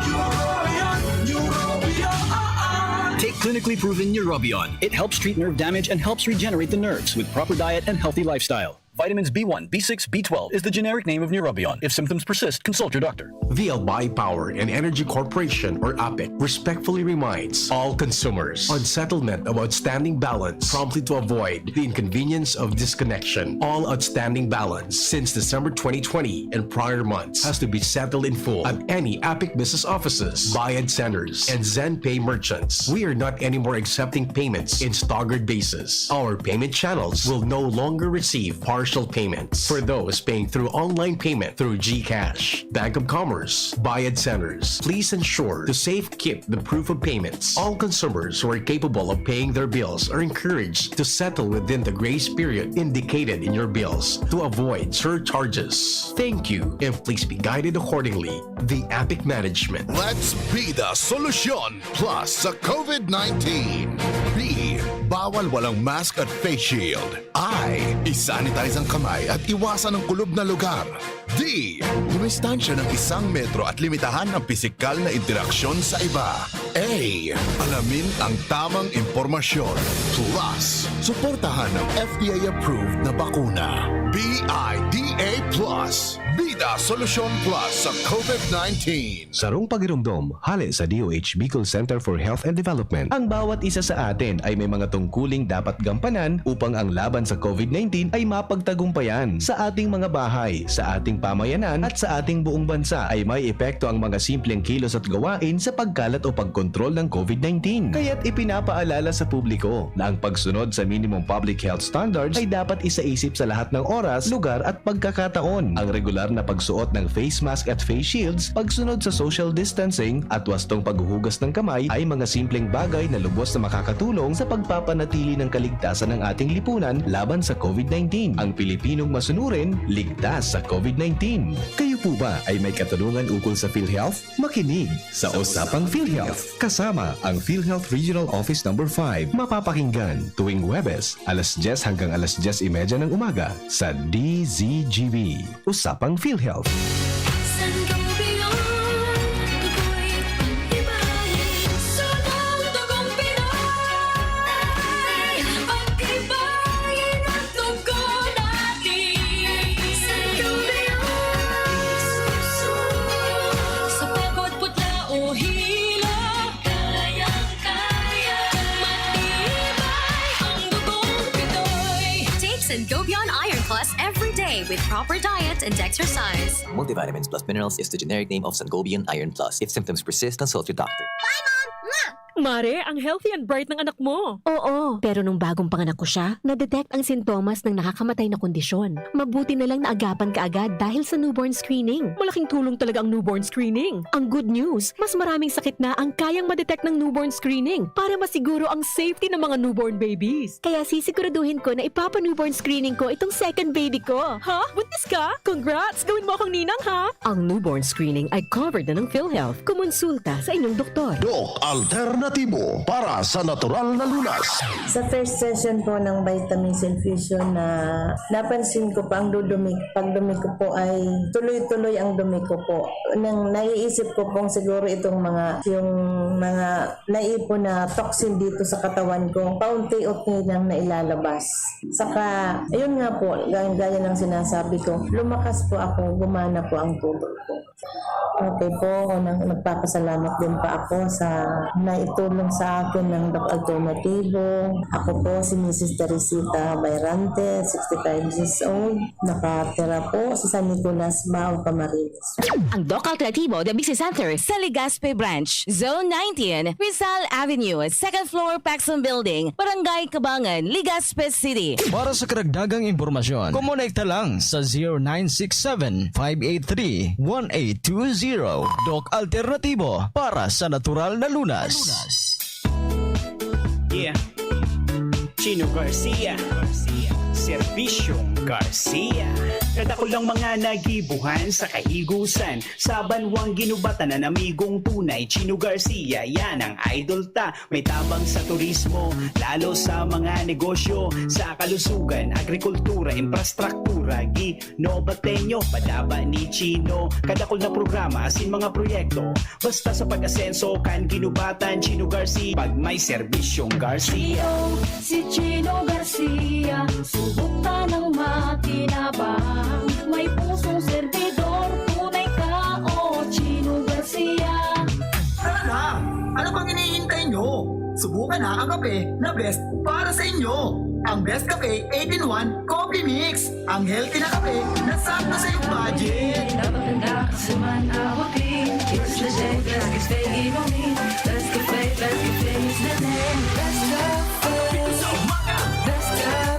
Neurobion, Neurobion. Take clinically proven Neurobion. It helps treat nerve damage and helps regenerate the nerves with proper diet and healthy lifestyle. Vitamins B one, B six, B twelve is the generic name of Neurobion. If symptoms persist, consult your doctor. The Albay Power and Energy Corporation, or APEC, respectfully reminds all consumers on settlement of outstanding balance promptly to avoid the inconvenience of disconnection. All outstanding balance since December twenty twenty and prior months has to be settled in full at any APEC business offices, Bayad Centers, and ZenPay merchants. We are not anymore accepting payments in staggered basis. Our payment channels will no longer receive partial payments for those paying through online payment through GCash, Bank of Commerce, Bayad Centers. Please ensure to safe keep the proof of payments. All consumers who are capable of paying their bills are encouraged to settle within the grace period indicated in your bills to avoid surcharges. Thank you, and please be guided accordingly. The APEC Management. Let's be the solution plus sa COVID nineteen. B, bawal walang mask at face shield. I, i-sanitize ang kamay at iwasan ang kulob na lugar. D, dumistansya ng isang metro at limitahan ang pisikal na interaksyon sa iba. A, alamin ang tamang impormasyon. Plus, suportahan ang F D A-approved na bakuna. B I D A plus. Bida Solusyon Plus sa COVID nineteen. Sarong pagiromdom, hale sa D O H Bicol Center for Health and Development. Ang bawat isa sa atin ay may mga tungkuling dapat gampanan upang ang laban sa COVID nineteen ay mapagtagumpayan. Sa ating mga bahay, sa ating pamayanan, at sa ating buong bansa ay may epekto ang mga simpleng kilos at gawain sa pagkalat o pagkontrol ng COVID nineteen. Kaya't ipinapaalala sa publiko na ang pagsunod sa minimum public health standards ay dapat isaisip sa lahat ng oras, lugar, at pagkakataon. Ang regular na pagsuot ng face mask at face shields, pagsunod sa social distancing, at wastong paghuhugas ng kamay ay mga simpleng bagay na lubos na makakatulong sa pagpapanatili ng kaligtasan ng ating lipunan laban sa COVID nineteen. Ang Pilipinong masunurin, ligtas sa COVID nineteen. Kayo po ba ay may katanungan ukol sa PhilHealth? Makinig sa Usapang PhilHealth, kasama ang PhilHealth Regional Office Number five. Mapapakinggan tuwing Huwebes, alas dyes hanggang alas dyes y media ng umaga sa D Z G B. Usapang PhilHealth. Sangobion, ako'y pag-ibahin. Sunod dugong Pinoy, pag-ibahin ang dugo natin. Sangobion, sa pagod, putla o hilo, kayang-kaya. Matibay ang dugong Pinoy. Take Sangobion Iron Plus every day with proper diet and exercise. Multivitamins plus minerals is the generic name of Sangobion Iron Plus. If symptoms persist, consult your doctor. Bye, Mom! Mwah! Mare, ang healthy and bright ng anak mo. Oo, pero nung bagong panganak ko siya, na-detect ang sintomas ng nakakamatay na kondisyon. Mabuti na lang naagapan kaagad dahil sa newborn screening. Malaking tulong talaga ang newborn screening. Ang good news, mas maraming sakit na ang kayang ma-detect ng newborn screening para masiguro ang safety ng mga newborn babies. Kaya sisiguraduhin ko na ipapa-newborn screening ko itong second baby ko. Ha? Buntis ka? Congrats! Gawin mo akong ninang, ha? Ang newborn screening ay covered na ng PhilHealth. Kumonsulta sa inyong doktor. Doc Alternatibo para sa natural na lunas. Sa first session po ng vitamins infusion na napansin ko pa ang dudumi, pagdumi ko po ay tuloy-tuloy ang dumi ko po. Nang naiisip ko pong siguro itong mga, yung mga naipon na toxin dito sa katawan ko, paunti-unti nang nailalabas. Saka, ayun nga po, gaya, gaya ng sinasabi ko, lumakas po ako, gumana po ang tubo ko. Okay po, unang nagpapasalamat din pa ako sa naitulong sa akin ng Doc Alternativo. Ako po si Missus Teresita Bayrante, sixty-five years old. Nakatira po sa San Nicolas, Bao, Camarines. Ang Doc Alternativo Debisi Center sa Legazpi Branch, Zone nineteen, Rizal Avenue, second floor, Paxson Building, Barangay Cabangan, Legazpi City. Para sa karagdagang impormasyon, kumonekta lang sa zero nine six seven, five eight three, one eight two zero. Doc Alternativo para sa natural na lunas. Yeah. Chino Garcia. Serbisyong Garcia. Kadakul ang mga nagibuhan sa kahigusan. Sa banwang ginubatan na amigong tunay, Chino Garcia, yan ang idol ta. May tabang sa turismo, lalo sa mga negosyo. Sa kalusugan, agrikultura, infrastruktura, Gino Bateño, padaba ni Chino. Kadakul na programa, asin mga proyekto. Basta sa pag-asenso, kan ginubatan, Chino Garcia. Pag may serbisyong Garcia. Chino, si Chino Garcia, subok ka ng makinabang. May pusong servidor, tunay ka, o Chino Garcia. Tara na! Ano pang hinihintay nyo? Subukan na ang kape na best para sa inyo. Ang Best Cafe eight-in-one Coffee Mix. Ang healthy na kape na sakto sa iyong budget. Napakaganda kasi man abutin. It's the day, best cafe inumin. Best cafe, best cafe is the name. Best cafe. Best cafe. Best cafe.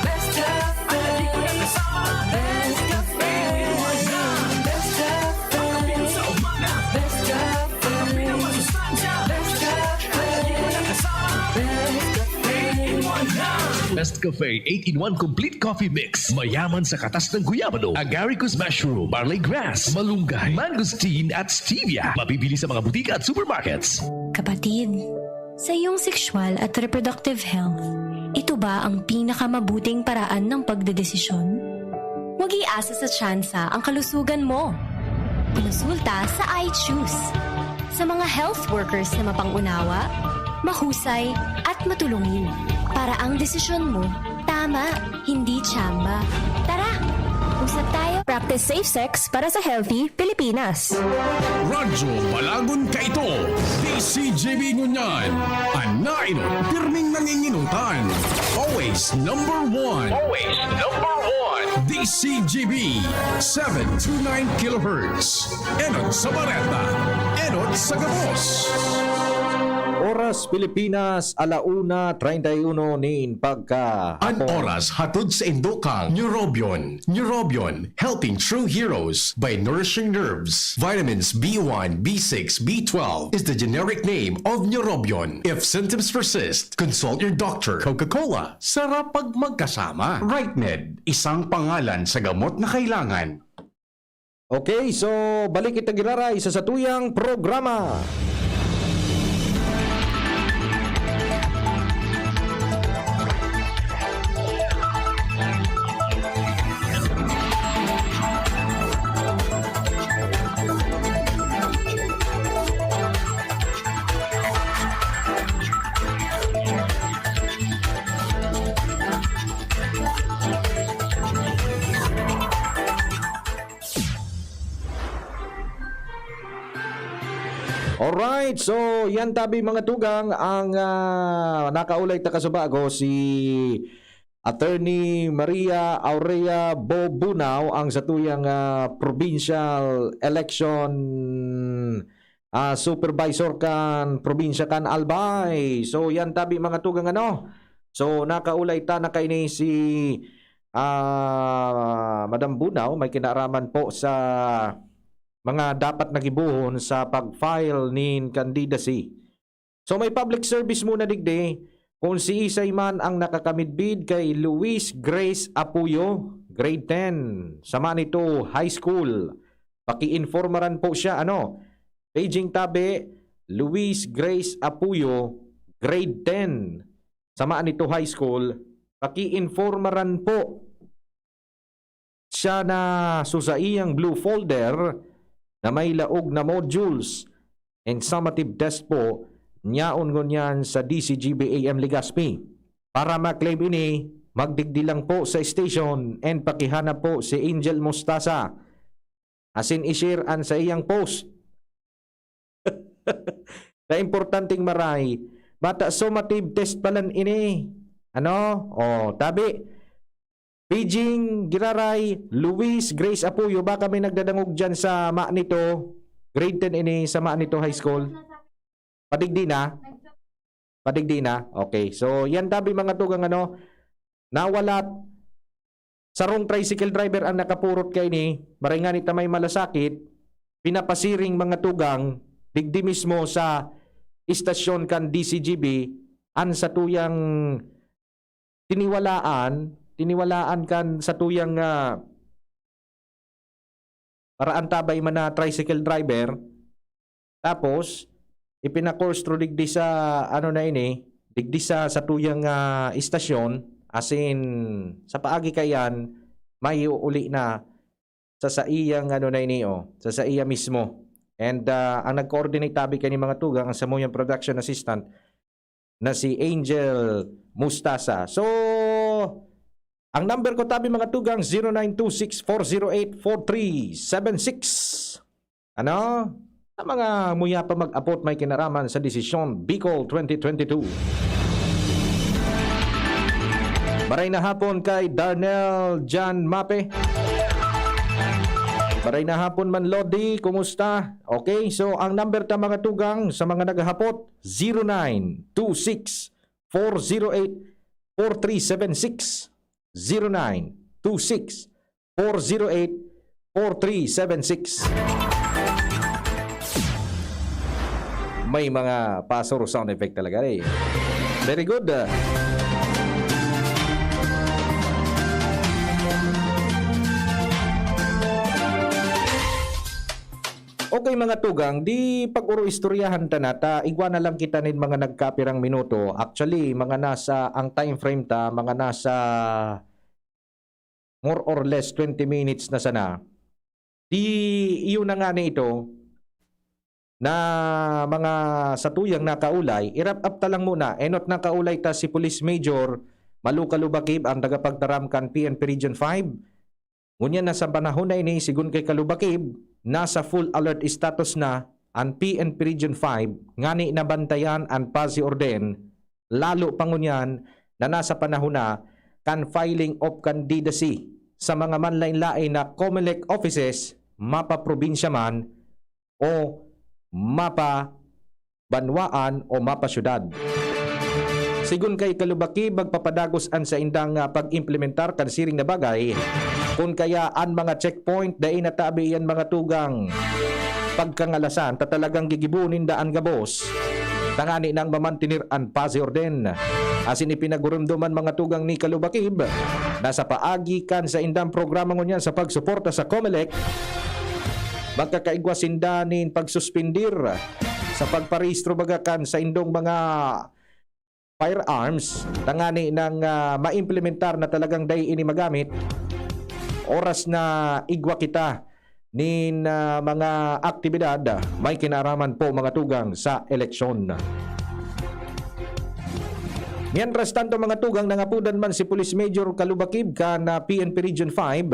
Best cafe. Best cafe. Best cafe. Best cafe. Best cafe. Best Cafe eight-in-one Complete Coffee Mix. Mayaman sa katas ng guyabano, agaricus mushroom, barley grass, malunggay, mangosteen at stevia. Mabibili sa mga butika at supermarkets. Kapatid, sa iyong sexual at reproductive health, ito ba ang pinakamabuting paraan ng pagdedesisyon? Huwag iasa sa tsansa ang kalusugan mo. Kumonsulta sa I Choose. Sa mga health workers na mapang-unawa, mahusay, at matulungin, para ang desisyon mo tama, hindi tsamba. Tara, usap tayo. Practice safe sex para sa healthy Pilipinas. Radyo Balagon Kaito, D C G B Ngunyan. An nainot, pirming nanginginutan. Always number one. Always number one. D C G B, seven two nine kilohertz. Enot sa bareta, enot sa gabos. Oras Pilipinas, ala una treinta y uno nin pagka An oras hatod sa indo kang Neurobion. Neurobion, helping true heroes by nourishing nerves. Vitamins B one, B six, B twelve is the generic name of Neurobion. If symptoms persist, consult your doctor. Coca-Cola, sarap pag magkasama. Rightmed, isang pangalan sa gamot na kailangan. Okay, so balik kita giraray sa satuyang programa. Alright, so yan tabi mga tugang ang ah, nakaulay ta kasubago si Attorney Maria Aurea Bobunao ang satuyang ah, provincial election ah, supervisor kan probinsya kan Albay. So, yan tabi, mga tugang, ano. So, nakaulay ta na kaini si, ah, Madam Bunaw, may kinaraman po sa mga dapat na gibohon sa pag-file nin candidacy. So, may public service muna digdi, kung siisay man ang nakakamidbid kay Luis Grace Apuyo, grade ten, sa Manito High School. Pakiinformaran po siya, ano? Paging tabi, Luis Grace Apuyo, grade ten, sa Manito High School. Pakiinformaran po siya na sa saiyang blue folder na may laog na modules and summative test po, nyaon ngunyan sa D C G B A M Legazpi. Para ma-claim ini, magdigdi lang po sa station and pakihanap po si Angel Mostasa. Asin i-share an saiyang post. Na importanteng maray, bata summative test palan ini. Ano? Oh, tabi. Paging giraray, Luis Grace Apuyo, baka may nagdadangog dyan sa Manito. Grade ten ini sa Manito High School. Padigdi na? Padigdi na? Okay. So, yan tabi, mga tugang, ano, nawalat. Sarong tricycle driver ang nakapurot kaini, maray ngani ta may malasakit, pinapasiring, mga tugang, digdi mismo sa istasyon kan D C G B, an satuyang tiniwalaan, tiniwalaan kan satuyang, ah, paraan tabay man na tricycle driver. Tapos, ipina-course through digdi sa, ano na ini, digdi sa satuyang, ah, istasyon, as in, sa paagi kaiyan, maiuuli na sa saiyang, ano na ini, oh, sa saiya mismo. And, ah, ang nag-coordinate tabi kani, mga tugang, ang samuyang production assistant na si Angel Mustasa. So, ang number ko tabi, mga tugang, zero nine two six four zero eight four three seven six. Ano? Sa mga muya pa mag-apot may kinaraman sa desisyon Bicol twenty twenty-two. Maray na hapon kay Darnel Jan Mape. Maray na hapon man, Lodi. Kumusta? Okay, so ang number ta, mga tugang, sa mga naghahapot, zero nine two six four zero eight four three seven six. Zero nine two six four zero eight four three seven six. May mga pasor sound effect talaga, eh. Very good. Okay, mga tugang, di pag-uro-istoryahan ta na ta, igwa na lang kita nin mga nagkapirang minuto. Actually, mga nasa, ang time frame ta, mga nasa more or less twenty minutes na sana. Di, iyon na nga na ito, na mga satuyang nakaulay, i-wrap up ta lang muna. Enot nakaulay ta si Police Major Malu Kalubakib, ang tagapagtaram kan P N P Region five. Ngunyan na sa panahon na ini, sigon kay Kalubakib, nasa full alert status na an P N P Region five, ngani nabantayan an Paz y Orden, lalo pa ngunyan na nasa panahon na kan filing of candidacy sa mga manlain-lain na Comelec offices, mapaprobinsya man o mapabanwaan o mapasyudad. Sigon kay Kalubakib, magpapadagos an saindang, ah, pag-implementar kan siring na bagay, kun kaya an mga checkpoint dai natabi iyan mga tugang pagkangalasan ta talagang gigibohon ninda an gabos tangani nang mamantener an paz y orden. Asin ipinagurumduman mga tugang ni Kalubakib na sa paagi kan saindang programa ngunyan sa pagsuporta sa Comelec, magkakaigwa sinda nin pagsuspindir sa pagparehistro baga kan saindong mga firearms, tangani nang, ah, maimplementar na talagang dai ini magamit oras na igwa kita nin, ah, mga aktibidad, ah, may kinaraman po mga tugang sa eleksyon. Mientras tanto, mga tugang, nangapodan man si Police Major Kalubakib kan, ah, P N P Region five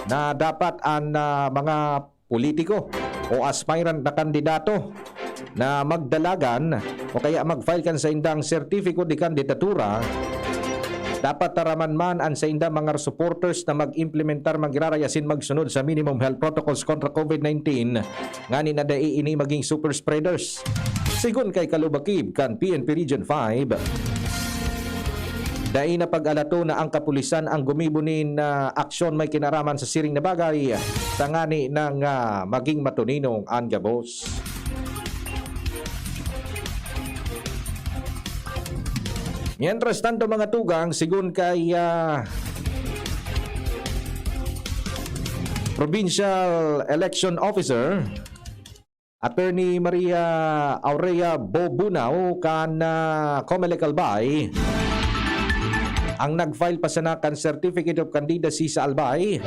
na dapat an, ah, mga politiko o aspirant na kandidato na magdalagan o kaya mag-file kan saindang sertipiko de kandidatura Dapat taraman man an saindang mga supporters na mag-implementar, maggiraray asin magsunod sa minimum health protocols kontra COVID nineteen, ngani na dai ini maging super spreaders. Sigon kay Kalubakib kan P N P Region five, dai na pag-alato na ang kapulisan ang gumibo nin, ah, aksyon may kinaraman sa siring na bagay, tangani nang, ah, maging matuninong an gabos. Mientras tanto, mga tugang, sigon kay, ah, Provincial Election Officer, Attorney Maria Aurea Bobunao kan, ah, Comelec Albay, ang nag-file pa sana kan Certificate of Candidacy sa Albay,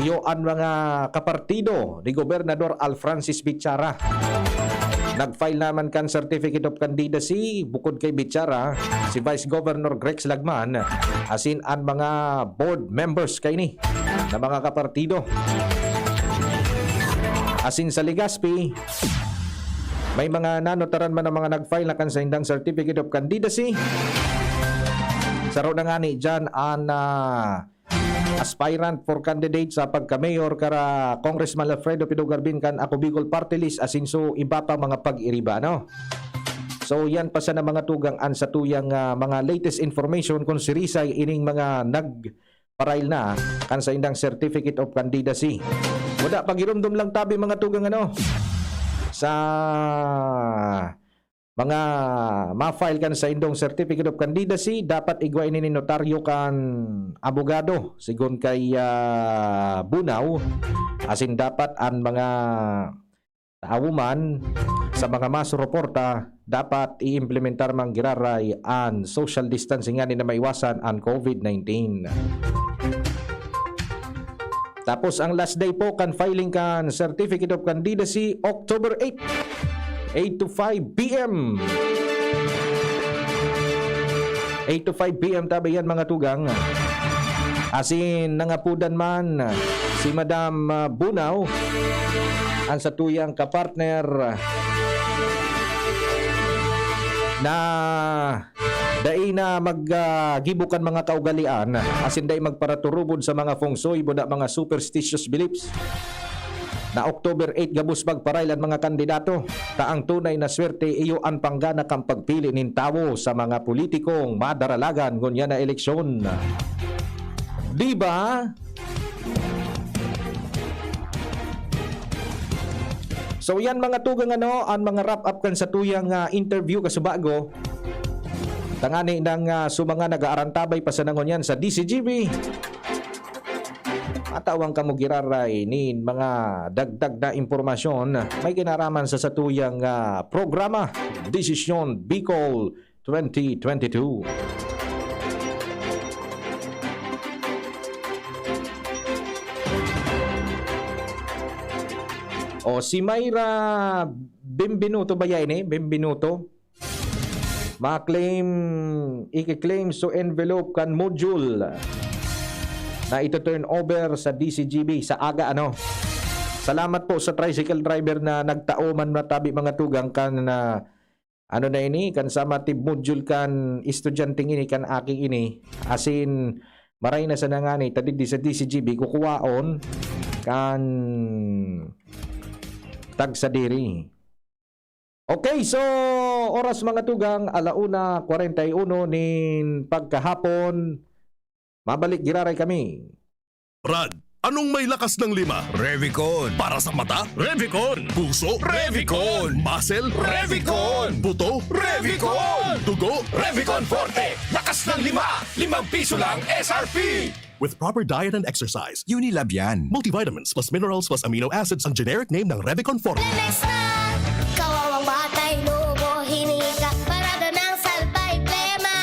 iyo an mga kapartido ni Gobernador Alfrancis Bichara. Nag-file naman kan Certificate of Candidacy, bukod kay Bichara, si Vice Governor Grex Lagman, asin an mga board members kaini na mga kapartido. Asin sa Legazpi, may mga nanotaran man ang mga nag-file na kan saindang Certificate of Candidacy. Saro na ngani diyan an, ah, aspirant for candidate sa pagka-mayor kara Congressman Alfredo Pido Garbin kan Ako Bicol Party List, asin so iba pa mga pag-iriba, no? So, yan pa sana, mga tugang, an satuyang, ah, mga latest information kun sirisay ining mga nag-file na kan saindang Certificate of Candidacy. Wada, pagirumdom lang tabi, mga tugang, ano, sa mga ma-file kan saindong Certificate of Candidacy, dapat igwa ini nin notaryo kan abogado, sigon kay, ah, Bunaw. Asin dapat an mga tawo man sa mga masuroporta, dapat i-implementar man giraray an social distancing ngani na maiwasan an COVID nineteen. Tapos ang last day po kan filing kan Certificate of Candidacy, October eight, eight to five P M. Eight to five P M tabi yan, mga tugang. Asin nangapodan man si Madam, ah, Bunaw, an satuyang kapartner na dai na mag, ah, gibo kan mga kaugalean, asin dai magparaturubod sa mga feng shui, buda mga superstitious beliefs. Na October eight gabos magpa-file an mga kandidato, ta ang tunay na swerte iyo an panggana kan pagpili nin tawo sa mga politikong madaralagan ngunyan na eleksyon. Di ba? So, yan, mga tugang, ano, an mga wrap up kan satuyang, ah, interview kasubago. Tangani nang, ah, sa mga nag-aarantabay pa sana ngunyan sa D C G B, matawan kamo giraray nin mga dagdag na impormasyon may kinaraman sa satuyang, ah, programa, Desisyon Bicol twenty twenty-two. O, si Myra Benvenuto ba yan, eh? Benvenuto? Ma-claim, iki-claim so envelope kan module na ito-turn over sa D C G B sa aga, ano. Salamat po sa tricycle driver na nagtao man matabi, mga tugang, kan, ah, ano na ini, kan sa matib module kan estudyante ini, kan aki ini. Asin, maray na sana ngani, ta digdi sa D C G B, kukuwaon kan tagsadiri. Okay, so, oras, mga tugang, ala una kwarenta y uno nin pagkahapon. Mabalik giraray kami. Brad, anong may lakas ng lima? Revicon. Para sa mata? Revicon. Puso? Revicon. Muscle? Revicon. Buto? Revicon. Dugo? Revicon Forte. Lakas ng lima. Limang piso lang S R P. With proper diet and exercise. Unilab yan. Multivitamins plus minerals plus amino acids ang generic name ng Revicon Forte. Lemex na! Kawawang batay, nubo, hinika, parada ng salbay, plema.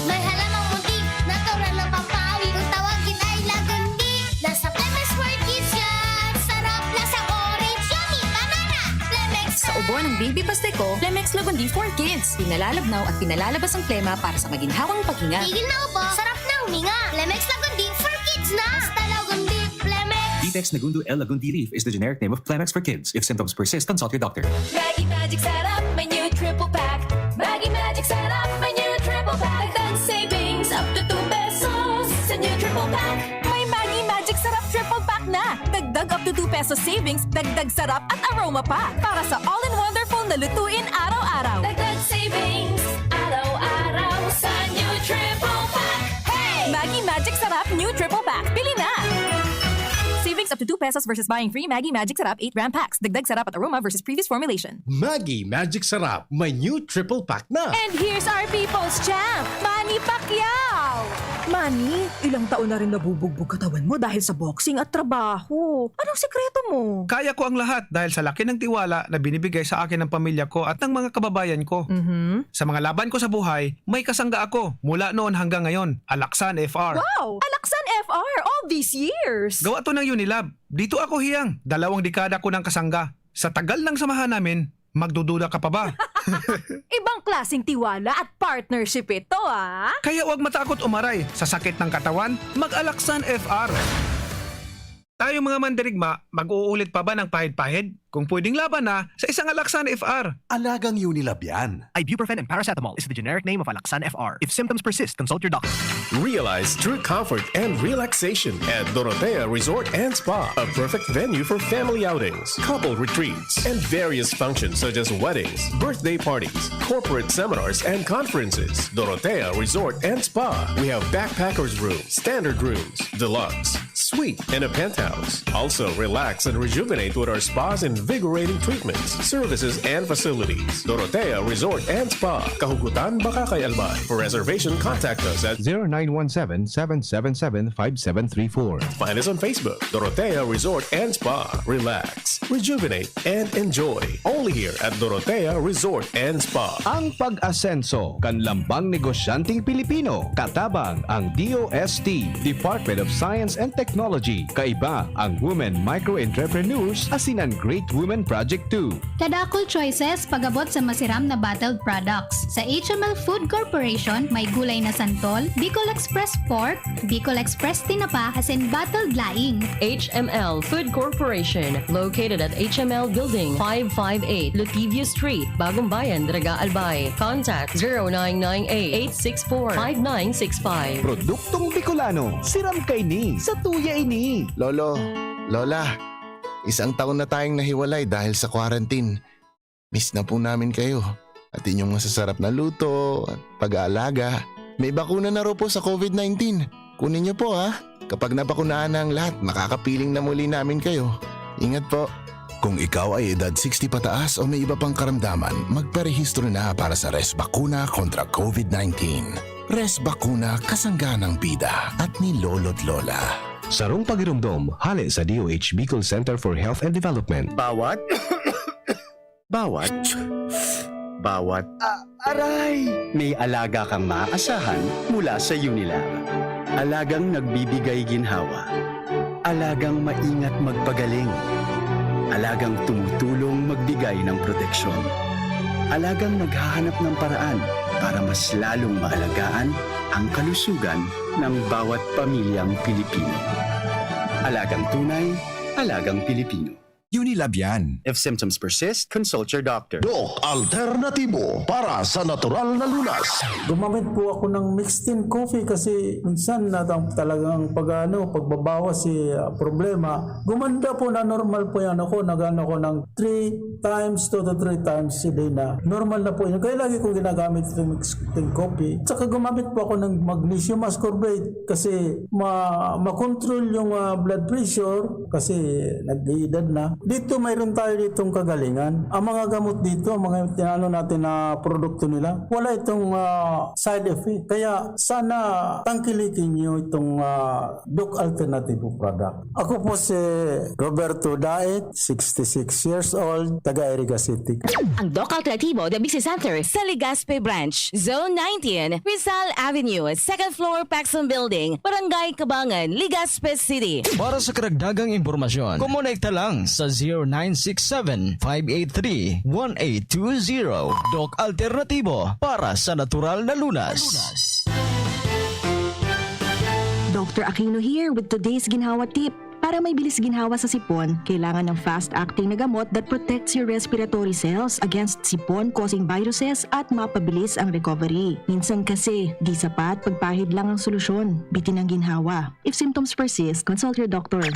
May halamang muntik, natural ng pampawi. Kung tawagin ay Lagundi. Nasa Plemex for Kids yan. Sarap, lasang orange, yummy, banana. Lemex Sa na! Ubo ng baby paste ko, Lemex Lagundi for Kids. Pinalalabnaw at pinalalabas ang plema para sa maginhawang paghinga. Tigil na ubo, sarap na huminga. Lemex Lagundi for Kids na. Basta Lagundi, Lemex. Ditex Nagundo L Lagundi Leaf is the generic name of Plemex for Kids. If symptoms persist, consult your doctor. Maggi Magic Sarap, may new triple pack. Maggi Magic Sarap, may new triple pack. Dagdag savings up to two pesos. two pesos savings, dagdag sarap at aroma pa. Para sa all-in-wonderful na lutuin araw-araw. Dagdag savings, araw-araw sa new triple pack. Hey! Maggi Magic Sarap New Triple Pack. Bili na! Savings up to two pesos versus buying three Maggi Magic Sarap eight gram packs. Dagdag sarap at aroma versus previous formulation. Maggi Magic Sarap, may new triple pack na. And here's our people's champ, Manny Pacquiao! Manny, ilang taon na rin nabubugbog katawan mo dahil sa boxing at trabaho. Anong sikreto mo? Kaya ko ang lahat dahil sa laki ng tiwala na binibigay sa akin ng pamilya ko at ng mga kababayan ko. Mhm. Sa mga laban ko sa buhay, may kasangga ako mula noon hanggang ngayon, Alaksan F R. Wow! Alaksan F R all these years! Gawa to ng Unilab. Dito ako hiyang, dalawang dekada ko ng kasangga. Sa tagal ng samahan namin, magdududa ka pa ba? Ibang klaseng tiwala at partnership ito, ah! Kaya huwag matakot umaray sa sakit ng katawan, mag-Alaksan F R. Tayong mga mandirigma, mag-uulit pa ba ng pahid-pahid? Kung pwedeng laban na, sa isang Alaksan F R. Alagang Unilab yan. Ibuprofen and paracetamol is the generic name of Alaxan F R. If symptoms persist, consult your doctor. Realize true comfort and relaxation at Dorotea Resort and Spa, a perfect venue for family outings, couple retreats, and various functions such as weddings, birthday parties, corporate seminars, and conferences. Dorotea Resort and Spa. We have backpackers room, standard rooms, deluxe, suite, and a penthouse. Also, relax and rejuvenate with our spa's invigorating treatments, services, and facilities. Dorotea Resort and Spa, Kahugutan, Bacacay, Albay. For reservation, contact us at zero nine one seven, seven seven seven, five seven three four. Find us on Facebook, Dorotea Resort and Spa. Relax, rejuvenate, and enjoy. Only here at Dorotea Resort and Spa. Ang pag-asenso kan lambang negosyanteng Pilipino, katabang ang D O S T, Department of Science and Technology, kaiba ang Women Micro Entrepreneurs asin an Great Women Project two. Kadakul choices pag-abot sa masiram na bottled products. Sa H M L Food Corporation, may gulay na santol, Bicol Express Pork, Bicol Express Tinapa, asin bottled laing. H M L Food Corporation, located at H M L Building, five five eight, Lotivio Street, Bagong Bayan, Daraga, Albay. Contact zero nine nine eight, eight six four, five nine six five. Produktong Bicolano, siram kaini, satuya ini. Lolo, Lola, isang taon na tayong nahiwalay dahil sa quarantine. Miss na po namin kayo at inyong masasarap na luto at pag-aalaga. May bakuna na raw po sa COVID nineteen. Kunin niyo po, ha. Kapag nabakunahan na ang lahat, makakapiling na muli namin kayo. Ingat po. Kung ikaw ay edad sixty pataas o may iba pang karamdaman, magparehistro na para sa Res Bakuna kontra COVID nineteen. Res Bakuna, kasangga ng bida at ni Lolo't Lola. Sarong pagiromdom hale sa D O H Bicol Center for Health and Development. Bawat, bawat, bawat, ah, aray! May alaga kang maaasahan mula sa Unilab. Alagang nagbibigay ginhawa. Alagang maingat magpagaling. Alagang tumutulong magbigay ng proteksyon. Alagang naghahanap ng paraan para mas lalong maalagaan ang kalusugan ng bawat pamilyang Pilipino. Alagang tunay, alagang Pilipino. Unilab yan. If symptoms persist, consult your doctor. Doc Alternatibo para sa natural na lunas. Gumamit po ako ng mixed in coffee kasi minsan na talagang pag ano, pagbabawas si ah, problema. Gumanda po na normal po yan ako. Nagano ko ng three times, two to three times a day na. Normal na po yun. Kaya lagi kong ginagamit yung mixed in coffee. Tsaka gumamit po ako ng magnesium ascorbate kasi ma makontrol yung ah, blood pressure kasi nag-iidad na. Dito mayroon tayo ditong kagalingan. Ang mga gamot dito, ang mga tinano natin na produkto nila, wala itong ah, side effect. Kaya sana tangkilikin nyo itong ah, Doc Alternativo product. Ako po si Roberto Daet, sixty-six years old, taga Iriga City. Ang Doc Alternativo Diabetes Center sa Legazpi Branch, Zone nineteen, Rizal Avenue, second floor, Paxson Building, Barangay Cabangan, Legazpi City. Para sa karagdagang impormasyon, kumonekta lang sa zero nine six seven, five eight three, one eight two zero. Doc Alternativo, para sa natural na lunas. Doctor Aquino here with today's Ginhawa Tip. Para may bilis ginhawa sa sipon, kailangan ng fast-acting na gamot that protects your respiratory cells against sipon-causing viruses at mapabilis ang recovery. Minsan kasi, di sapat pagpahid lang ang solusyon. Bitin ang ginhawa. If symptoms persist, consult your doctor.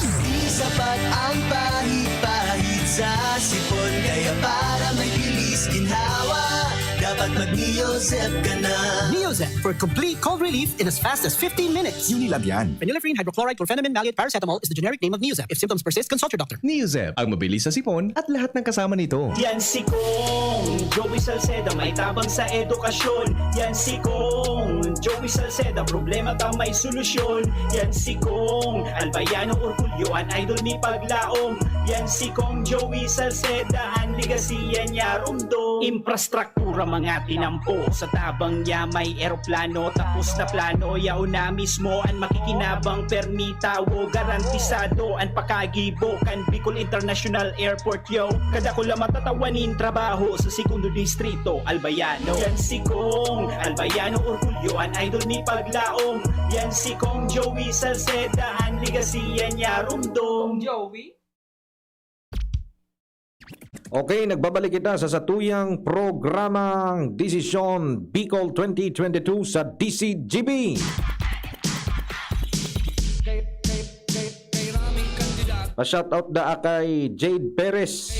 Di sapat ang pahid-pahid sa sipon, kaya para may bilis ginhawa, dapat mag-Neozep ka na. Neozep for complete cold relief in as fast as fifteen minutes. Unilab yan. Phenylephrine hydrochloride chlorphenamine maleate paracetamol is the generic name of Neozep. If symptoms persist, consult your doctor. Neozep, ang mabilis sa sipon at lahat ng kasama nito. Yan si Kong Joey Salceda, may tabang sa edukasyon. Yan si Kong Joey Salceda, problema ta may solusyon. Yan si Kong Albayano Orgulyo, an idol ni Paglaom. Yan si Kong Joey Salceda, an legacy yan niya rumdom. Infrastruktura mga tinampo, sa tabang niya may eroplano, tapos na plano, yaon na mismo an makikinabang, permi tawo, garantisado an pakagibo kan Bicol International Airport, yo. Kadakula matatawan nin trabaho sa Segundo Distrito, Albayano. Yan si Kong Albayano Orgulyo, an idol ni Paglaom. Yan si Kong Joey Salceda, an legacy yan niya rumdom. Joey? Okay, nagbabalik kita sa satuyang programang Desisyon Bicol twenty twenty-two sa D C G B. Pa-shoutout da kay Jade Perez.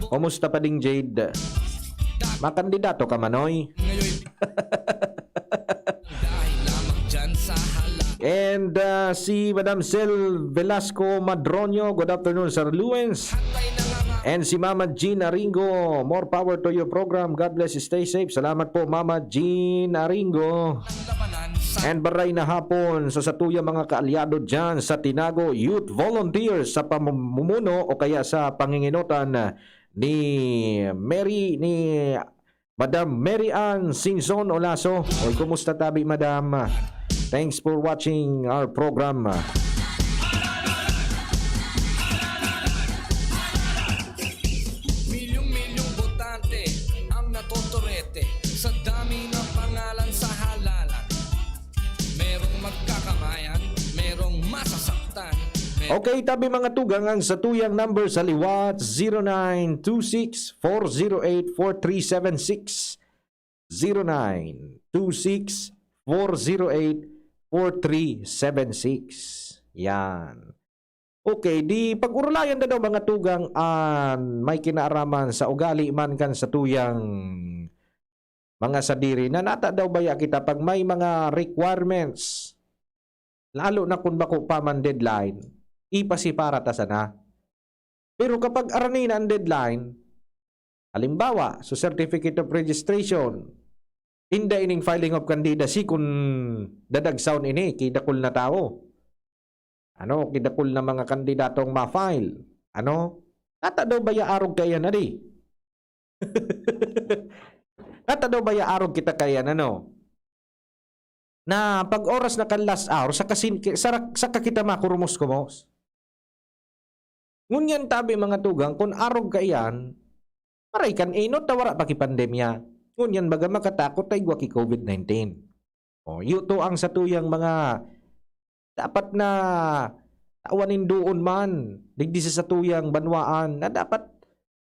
Kumusta pa ding, Jade? Makandidato ka, Manoy? And uh, si Madam Sel Velasco Madronio, good afternoon, Sir Luens. And si Mama Jean Aringo, more power to your program. God bless, stay safe. Salamat po, Mama Jean Aringo. And baray na hapon sa satuya mga kaalyado dyan sa Tinago Youth Volunteers sa pamumuno o kaya sa panginginotan ni Mary, ni Madam Mary Ann Sinson Olaso. Oy, kumusta tabi, Madam? Thanks for watching our program. Milyong-milyong botante ang natotorete sa dami ng pangalan sa halalan. Merong magkakamayan, merong masasaktan. Okay, tabi mga tugang, ang satuyang number sa liwat, zero nine two six four zero eight four three seven six. Zero nine two six four zero eight four three seven six. Yan. Okay, di pag-urulayan na daw mga tugang an may kinaaraman sa ugali man kan satuyang mga sadiri na nata daw baya kita pag may mga requirements, lalo na kun bako pa man deadline, ipasipara ta sana. Pero kapag arani na ang deadline, halimbawa, sa certificate of registration, inda ining filing of candidacy kun dadagsaon ini, kidakul na tawo. Ano, kidakul na mga kandidatong ma-file. Ano? Nata daw baya arog kaiyan, adi? Nata daw baya arog kita kaiyan, ano? Na pag oras na kan last hour, saka sin-, sara-, saka kita makurumos-kumos. Ngunyan tabi, mga tugang, kun arog kaiyan, maray kan enot ta wara pa ki pandemya. Ngunyan baga makatakot ta igwa ki covid nineteen. O, iyo to ang satuyang mga dapat na tawan nin doon man digdi sa satuyang banwaan na dapat,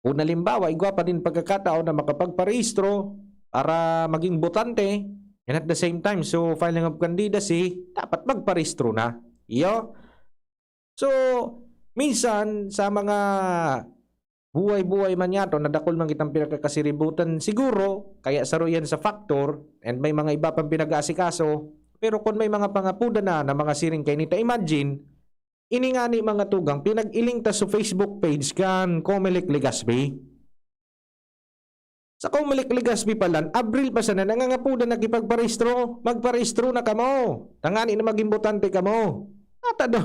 kung halimbawa, igwa pa nin pagkakataon na makapagparehistro para maging botante, and at the same time, so filing of candidacy, dapat magparehistro na. Iyo. So, minsan, sa mga buhay-buhay man yato, na dakul man kitang pinagkakasiributan, siguro, kaya saro yan sa factor, and may mga iba pang pinag-aasikaso, pero kung may mga pangapodan na, na mga siring kaini ta, imagine, ini ngani mga tugang, pinag-iling ta sa Facebook page kan Comelec Legazpi. Sa Comelec Legazpi pala, Abril pa sana, nangangapodan na kipagparehistro. Magparehistro na kamo. Tangani na maging botante kamo. Ata daw.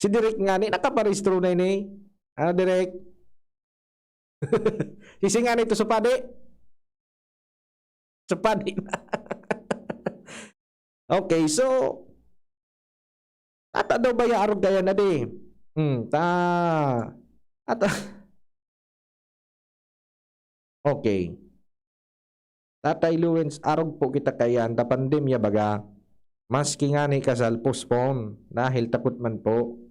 Si Direk ngani, nakaparehistro na ini. Ano, Direk? Sisi ngani ito sa padi? Sa padi na. Okay, so, ata daw baya arog kaya na di? Hmm, ta, ata, okay. Tatay Lawrence, arog po kita kaya, ta pandemya baga. Maski ngani kasal, postpone. Dahil takot man po.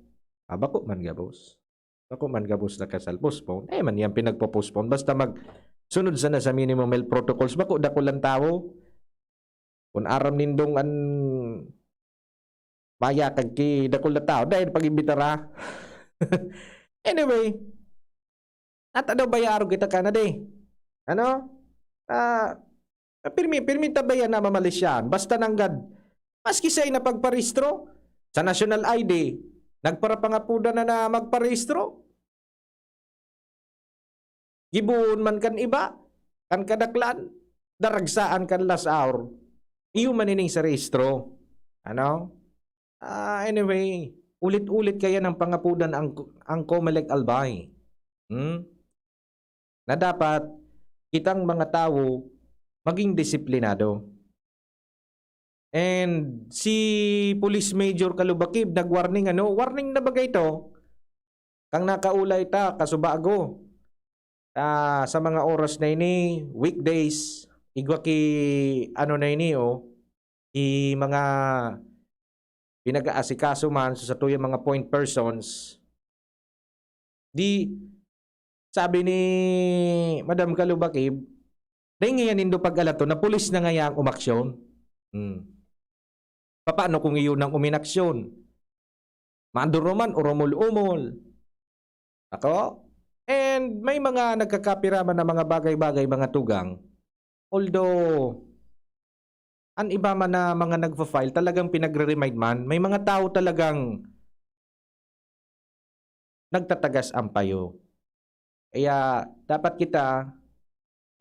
Ah, bako man gabos. Bako man gabos na kasal, postpone. Eh, man yan pinagpo-postpone. Basta mag sunod sana sa minimum health protocols. Bako, dakulang tawo. Kung aram nindong an Mayakag ki dakul na tao, dai pag-imbitara. Anyway, ata daw bayaro kita ka na di. Ano? Ah, pirmi, pirmi ta bayan na mamalisyan. Basta nanggad, maski siya ay napagparehistro sa national I D, nagparapangapudan na na magparehistro. Gibohon man kan iba, kan kadaklan, daragsaan kan last hour. Iyo man ining sa rehistro. Ano? Ah, anyway, ulit-ulit kaya ng pangapudan ang, ang Comelec Albay. Hmm? Na dapat kitang mga tawo maging disiplinado. And si Police Major Kalubakib nag-warning, ano, warning na bagay ito. Kang nakaulay ta, kasubago. Ah, sa mga oras na ini, weekdays, igwa ki, ano na ini, oh, ki mga pinag-aasikaso man sa satuyang mga point persons, di, sabi ni Madam Kalubakib, "Dai ngayan nindo pag-alaton na pulis na ngaya ang umaksyon." Hmm. Papaano kung iyo nang uminaksyon? Maduruman, urumol-umol. Ako? And may mga nagkakapira man na mga bagay-bagay, mga tugang. Although, an iba man na mga nagfa-file, talagang pinagre-remind man. May mga tao talagang nagtatagas ang payo. Kaya dapat kita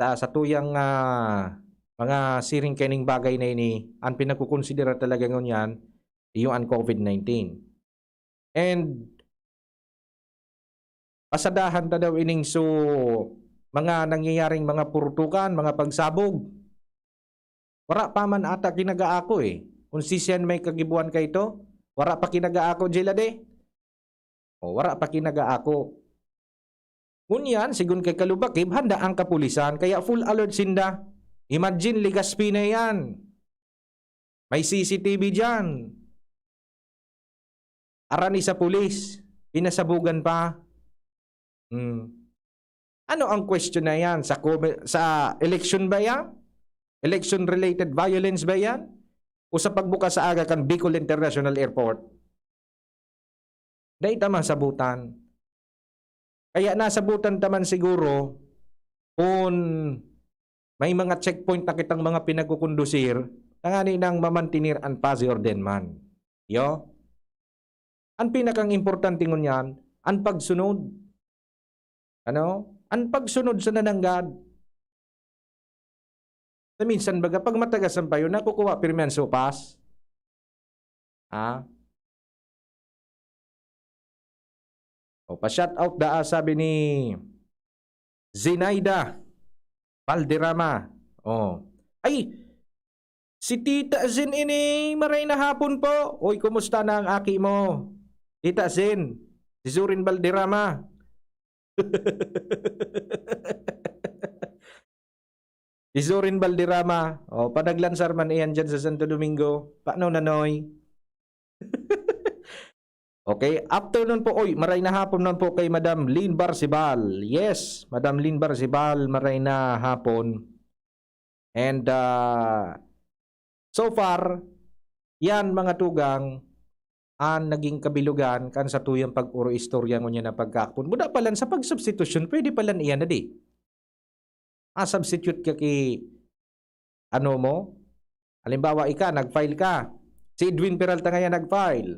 sa satuyang, ah, mga siring kaining bagay na ini, ang pinagkukonsidera talaga ngunyan, iyo an COVID nineteen. And pasadahan ta daw ining su-, mga nangyayaring mga purutukan, mga pagsabog. Wara pa man ata kinagaako, eh. Kung sisiyan may kagibuhan kaito, wara pa kinagaako, Jelade? O, wara pa kinagaako. Ngunyan, sigon kay Kalubakib, handa ang kapulisan, kaya full alert sinda. Imagine, Legazpi na yan. May C C T V diyan. Arani sa pulis, pinasabugan pa. Hmm. Ano ang question na yan? Sa, sa election ba yan? Election-related violence ba yan? O sa pagbukas sa aga kan Bicol International Airport? Dai ta masabutan. Kaya nasabutan ta man siguro kun may mga checkpoint na kitang mga pinagkukondusir, tangani nang mamantener an paz y orden man. Yo? An pinakang importante ngunyan, an pagsunod. Ano? An pagsunod sa nananggad. Na minsan baga, pag matagas ang payo, nakukuha pirmi an sopas. Ha? O, pa-shout out daa, sabi ni Zinaida Valderrama. O. Ay, si Tita Zen ini, maray na hapon po. Uy, kumusta na ang aki mo? Tita Zen, si Zurin Valderrama. Si Zorin Valderrama, o, padaglansar man iyan dyan sa Santo Domingo. Paano, Nanoy? Okay, afternoon po. Oy, maray na hapon naman po kay Madam Lynn Barcibal. Yes, Madam Lynn Barcibal, maray na hapon. And, ah, so far, yan, mga tugang, an naging kabilugan kan satuyang pag-oro-istorya ngunyan na pagkahapon. Buda pa lang sa pagsubstitusyon, pwede pa lang iyan na di. Ah, substitute ka ki, ano mo? Halimbawa, ika, nag-file ka. Si Edwin Peralta ngayon nag-file.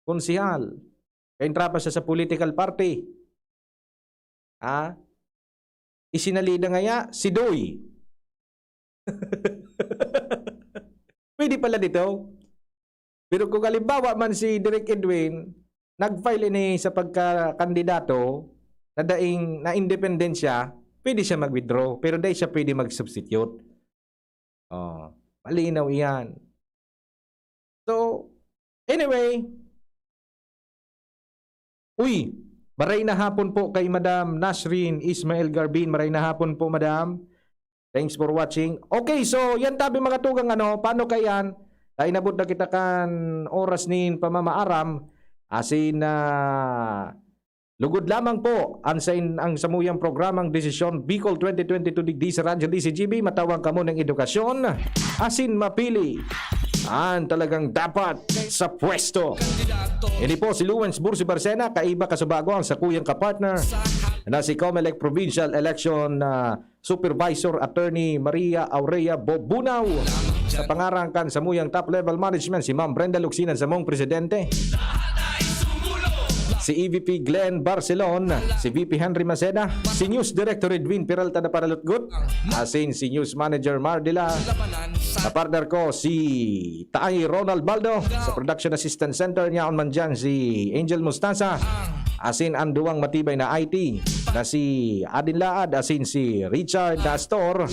Konsehal. Kaintra pa siya sa political party. Ah? Isinalida ngaya, si Doy. Pwede pala dito. Pero kung halimbawa man si Direk Edwin, nag-file ini sa pagkakandidato na daing na independent siya, pwede siya mag-withdraw, pero dai siya pwede mag-substitute. Oh, malinaw iyan. So, anyway, uy, maray na hapon po kay Madam Nasrin Ismael Garbin. Maray na hapon po, Madam. Thanks for watching. Okay, so yan tabi, mga tugang, ano, paano kayan? Ta inabot na kita kan oras nin pamamaaram. Asin, ah, lugod lamang po ang sa in-, ang samuyang programang Desisyon Bicol twenty twenty-two digdi sa Radyo D C G B, matawang kamo ng edukasyon asin mapili. Ang talagang dapat sa pwesto. Ini po si Luwens Bursi Barcena, kaiba kasubago ang sakuyang kapartner na si Comelec Provincial Election ah, Supervisor Attorney Maria Aurea Bobunaw. Sa pangaran kan samuyang top level management, si Ma'am Brenda Luxinan, samong presidente, si E V P Glenn Barcelon, si V P Henry Maceda, si News Director Edwin Peralta na paralutgot, asin si News Manager Mardila. Sa partner ko, si Taay Ronald Baldo. Sa Production Assistant Center, niyaon man dyan si Angel Mustasa, asin ang duwang matibay na I T na si Adin Laad asin si Richard Astor.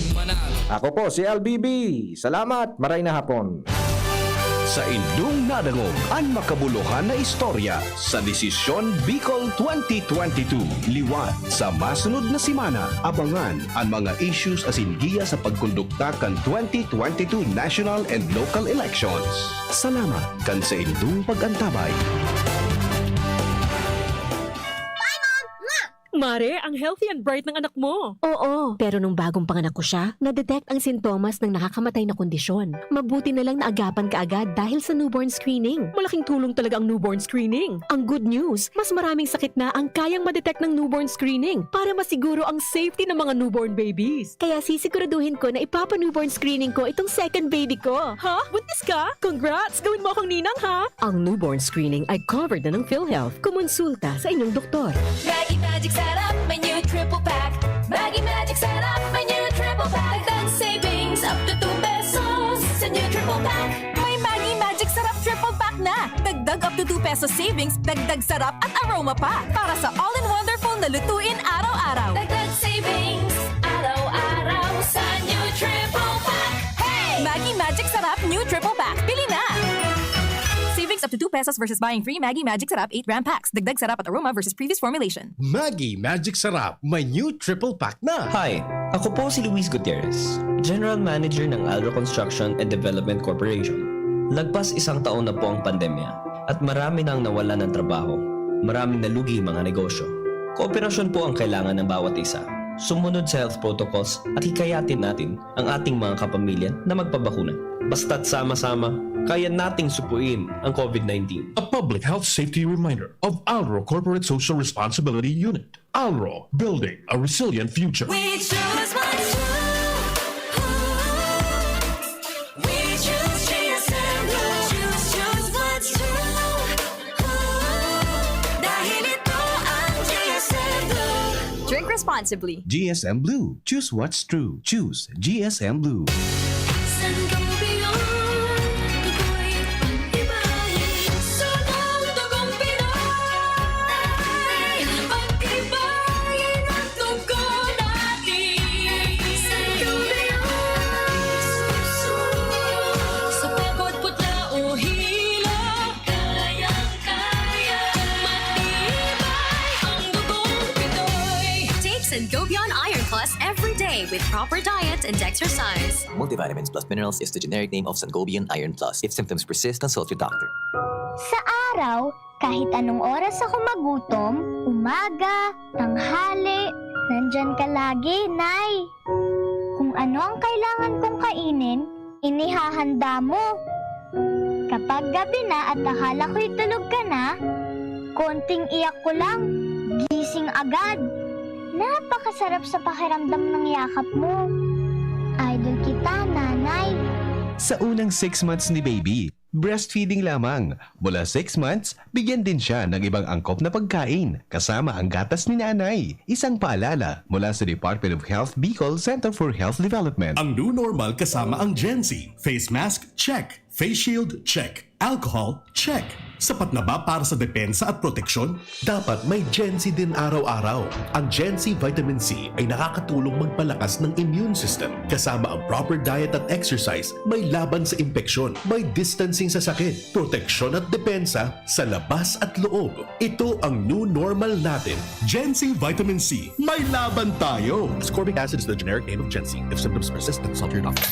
Ako po si L B B. Salamat, maray na hapon. Sa indong nadangog an makabulohan na istorya sa Desisyon Bicol twenty twenty-two. Liwat sa masunod na semana, abangan an mga issues asin giya sa pagkondukta kan twenty twenty-two national and local elections. Salamat kan saindong pag-antabay. Mare, ang healthy and bright ng anak mo. Oo, pero nung bagong panganak ko siya, na-detect ang sintomas ng nakakamatay na kondisyon. Mabuti na lang naagapan kaagad dahil sa newborn screening. Malaking tulong talaga ang newborn screening. Ang good news, mas maraming sakit na ang kayang ma-detect ng newborn screening para masiguro ang safety ng mga newborn babies. Kaya sisiguraduhin ko na ipapa-newborn screening ko itong second baby ko. Ha? Buntis ka? Congrats! Gawin mo akong ninang, ha? Ang newborn screening ay covered na ng PhilHealth. Kumonsulta sa inyong doktor. Maggi Magic Sarap, may new triple pack. Maggi Magic Sarap, may new triple pack. Dagdag savings up to two pesos sa new triple pack. May Maggi Magic Sarap triple pack na. Dagdag up to two pesos savings, dagdag sarap at aroma pa. Para sa all-in-wonderful na lutuin araw-araw. Dagdag savings, araw-araw sa new triple pack. Hey! Maggi Magic Sarap new triple pack. Pili na! Savings up to two pesos versus buying three Maggi Magic Sarap eight gram packs. Dagdag sarap at aroma versus previous formulation. Maggi Magic Sarap, may new triple pack na! Hi! Ako po si Luis Gutierrez, General Manager ng Alro Construction and Development Corporation. Lagpas isang taon na po ang pandemya at marami nang nawalan ng trabaho. Maraming nalugi mga negosyo. Kooperasyon po ang kailangan ng bawat isa. Sumunod sa health protocols at hikayatin natin ang ating mga kapamilya na magpabakuna. Basta't sama-sama, kaya nating supuin ang COVID nineteen. A public health safety reminder of Alro Corporate Social Responsibility Unit. Alro, building a resilient future. We choose what's true. We choose G S M Blue. Choose, choose what's true. Dahil ito ang G S M Blue. Drink responsibly. G S M Blue. Choose what's true. Choose G S M Blue. Sangobion, tukoy, pag-ibahin. Sunod, tugong Pinoy. Pag-ibahin ang tugon natin. Sangobion. Sa pagod, putla o hilo, kayang-kaya. Matibay ang dugong Pinoy. Take Sangobion Iron Plus every day with proper diet and exercise. Multivitamins plus minerals is the generic name of Sangobion Iron Plus. If symptoms persist, consult your doctor. Sa araw, kahit anong oras ako magutom, umaga, tanghali, nandyan ka lagi, Nay. Kung ano ang kailangan kong kainin, inihahanda mo. Kapag gabi na at akala ko'y tulog ka na, konting iyak ko lang, gising agad. Napakasarap sa pakiramdam ng yakap mo. Idol kita, Nanay. Sa unang six months ni baby, breastfeeding lamang. Mula six months, bigyan din siya ng ibang angkop na pagkain, kasama ang gatas ni nanay. Isang paalala mula sa Department of Health Bicol Center for Health Development. Ang new normal kasama ang Gen Z. Face mask, check. Face shield, check. Alcohol, check. Sapat na ba para sa depensa at proteksyon? Dapat may Gen Z din araw-araw. Ang Gen Z Vitamin C ay nakakatulong magpalakas ng immune system. Kasama ang proper diet at exercise, may laban sa impeksyon, may distancing sa sakit, proteksyon at depensa sa labas at loob. Ito ang new normal natin. Gen Z Vitamin C, may laban tayo! Ascorbic acid is the generic name of Gen Z. If symptoms persist, consult your doctor.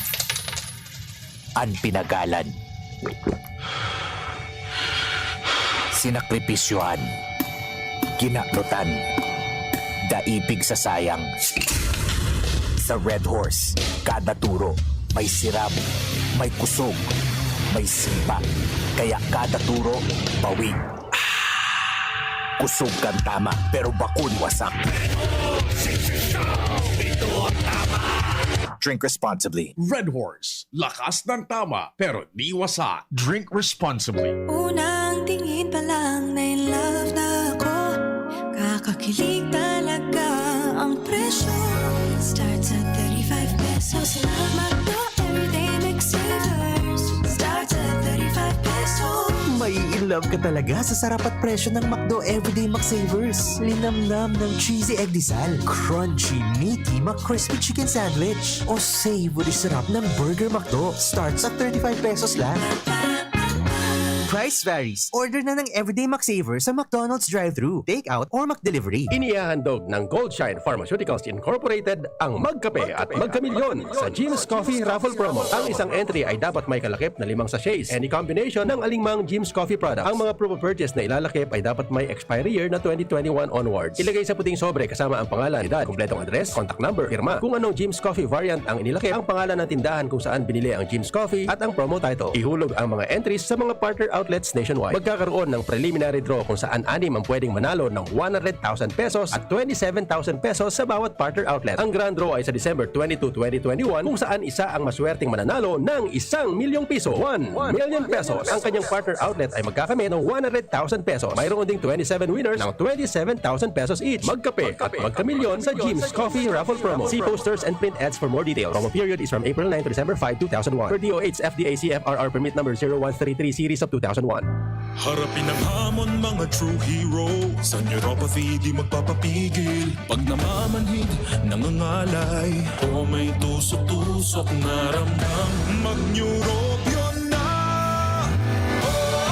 An pinagalan, sinakripisyohan, kinaknutan, daipig sa sayang. Sa Red Horse, kada turo may sirab, may kusog, may sipa. Kaya kada turo, bawi. Kusog kan tama, pero bako ni wasak. Drink responsibly. Red Horse, lakas ng tama, pero di wasak. Drink responsibly. Unang tingin pa lang na in love na ako. Kakakilig talaga ang presyo. Starts at thirty-five pesos lang. McDo Everyday Mix Savers. Starts at thirty-five pesos. May in love ka talaga sa sarap at presyo ng McDo Everyday McSavers. Linamnam ng cheesy egg disal, crunchy, meaty, McCrispy chicken sandwich. O savory sarap ng Burger McDo. Starts at thirty-five pesos lang. Price varies. Order na ng Everyday McSaver sa McDonald's drive-thru, take-out, or McDelivery. Inihahandog ng Goldshine Pharmaceuticals Incorporated ang Magkape at Magkamilyon sa Jim's Coffee Raffle Promo. Ang isang entry ay dapat may kalakip na limang sachets, any combination ng alingmang Jim's Coffee product. Ang mga proof of purchase na ilalakip ay dapat may expiry year na twenty twenty-one onwards. Ilagay sa puting sobre kasama ang pangalan, edad, kompletong address, contact number, pirma. Kung anong Jim's Coffee variant ang inilakip, ang pangalan ng tindahan kung saan binili ang Jim's Coffee at ang promo title. Ihulog ang mga entries sa mga partner outlets nationwide. Magkakaroon ng preliminary draw kung saan anim ang pwedeng manalo ng one hundred thousand pesos at twenty-seven thousand pesos sa bawat partner outlet. Ang grand draw ay sa December twenty-two, twenty twenty-one, kung saan isa ang maswerteng mananalo ng isang milyong piso. One million pesos. Ang kanyang partner outlet ay magkakamit ng one hundred thousand pesos. Mayroon ding twenty-seven winners ng twenty-seven thousand pesos each. Magkape at magkamilyon sa Jim's Coffee Raffle Promo. See posters and print ads for more details. Promo period is from April nine to December five, two thousand one. Per D O H F D A C F R R permit number zero one three three series of two thousand one. Harapin ang hamon, mga true hero. Sa neuropathy, di magpapapigil. Pag namamanhid, nangangalay, o may tusok-tusok na ramdam, mag-Neurobion na! Oh,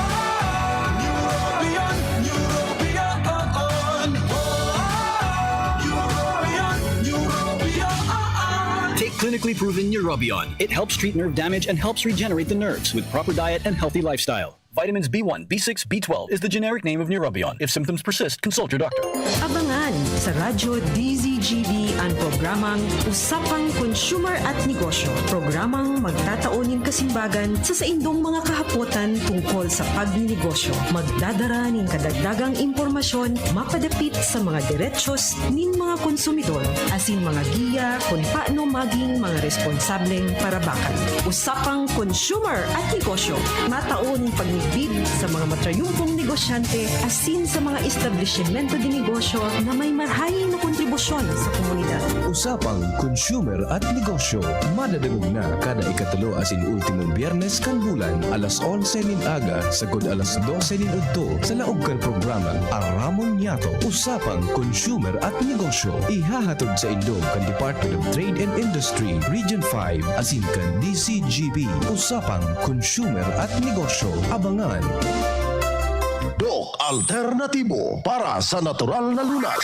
Neurobion, Neurobion, oh, oh. Neurobion, Neurobion, oh, oh. Take clinically proven Neurobion. It helps treat nerve damage and helps regenerate the nerves with proper diet and healthy lifestyle. Vitamins B one, B six, B twelve is the generic name of Neurobion. If symptoms persist, consult your doctor. Abangan sa Radyo D Z G B an programang Usapang Consumer at Negosyo. Programang magtatao nin kasimbagan sa saindong mga kahapotan tungkol sa pagninegosyo. Magdadara nin kadagdagang impormasyon mapadapit sa mga derechos nin mga konsumidor, asin mga giya kun paano maging mga responsableng parabakan. Usapang Consumer at Negosyo, matao nin pagmidbid sa mga matrayumpong negosyante asin sa mga establisimento de negosyo na may marahay na kontribusyon sa komunidad. Usapang Consumer at Negosyo, madadangog na kada ikatulo asin ultimong Biyernes kan bulan, alas onse nin aga sagkod alas dose nin udto, sa laog kan programang Aramon Niyato, Usapang Consumer at Negosyo. Ihahatod saindo kan Department of Trade and Industry, Region five, asin kan D C G B. Usapang Consumer at Negosyo. Abangan! Doc Alternatibo para sa natural na lunas.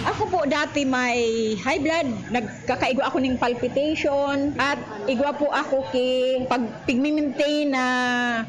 Ako po dati may high blood, nagkakaigwa ako ning palpitation, at igwa po ako ki pag pigmi-maintain na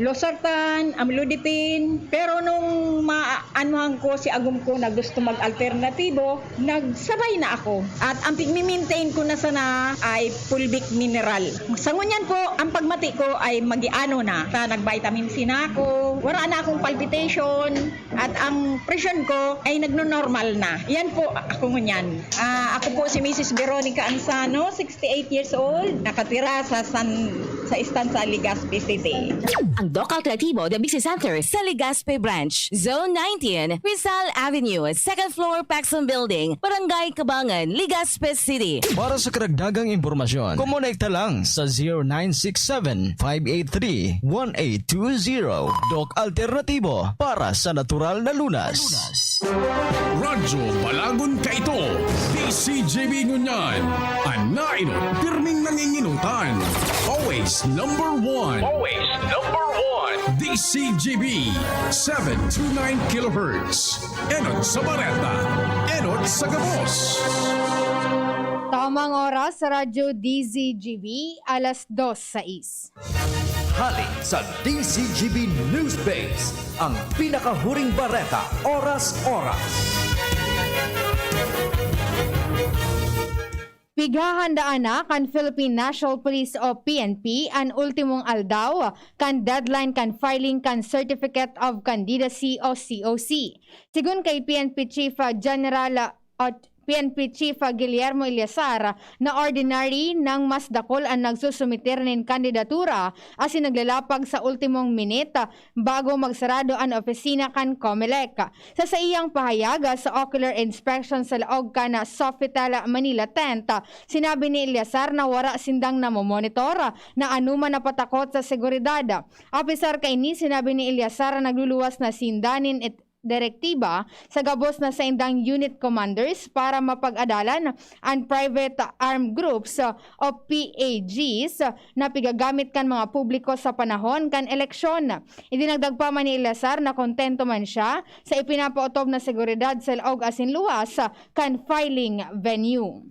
losartan, amlodipine. Pero nung maanuhan ko si agom ko na gusto mag-alternatibo, nagsabay na ako. At ang pigmi-maintain ko na sana ay fulvic mineral. Sa ngunyan po, ang pagmati ko ay magiano na. Ta nag-vitamin C na ako, wala na akong palpitation, at ang presyon ko ay nagno-normal na. Yan po ako ngunyan. Ah, ako po si Missus Veronica Ansano, sixty-eight years old, nakatira sa San, sa Estancia, Legazpi City. Ang Doc Alternatibo The Bixi Center sa Legazpi Branch, Zone nineteen, Rizal Avenue, second floor, Paxson Building, Barangay Cabangan, Legazpi City. Para sa karagdagang impormasyon, kumonekta lang sa zero nine six seven, five eight three, one eight two zero. Doc Alternatibo, para sa natural na lunas. Radyo Balagon Kaito, D C G B ngunyan, an nainot pirming nanginginutan. Always number one. Always number one. D C G B, seven two nine kilohertz. Enot sa bareta, enot sa gabos. Tamang oras sa Radyo D Z G B, alas dos sais. Hali sa D Z G B News Base, ang pinakahuring bareta, oras-oras. Ighahandaan na kan Philippine National Police o P N P an ultimong aldaw kan deadline kan filing kan Certificate of Candidacy o C O C. Sigon kay P N P Chief, ah, General, ah, o P N P Chief, ah, Guillermo Eleazar, na ordinary nang mas dakul an nagsusumiter nin kandidatura asin naglalapag sa ultimong minute, ah, bago magsarado an opisina kan Comelec. Sa saiyang pahayag, ah, sa ocular inspection sa laog kan, ah, Sofitel Manila tent, ah, sinabi ni Eleazar na wara sindang namomonitor, ah, na anoman na patakot sa seguridad. Apisar kaini, sinabi ni Eleazar na nagluluwas na sinda nin et-, direktiba sa gabos na saindang unit commanders para mapag-adalan an private armed groups, ah, o P A Gs, ah, na pigagamit kan mga publiko sa panahon kan eleksyon. Idinagdag pa man ni Eleazar na kontento man siya sa ipinapaotob na seguridad sa laog asin luwas, ah, kan filing venue.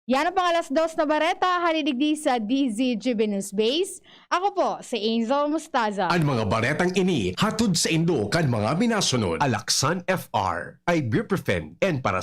Yan ang pang alas dos na bareta, hali digdi sa D Z G B News Base. Ako po si Angel Mustaza. An mga baretang ini hatod saindo kan mga minasunod. Alaksan F R, ibuprofen, and paracetamol.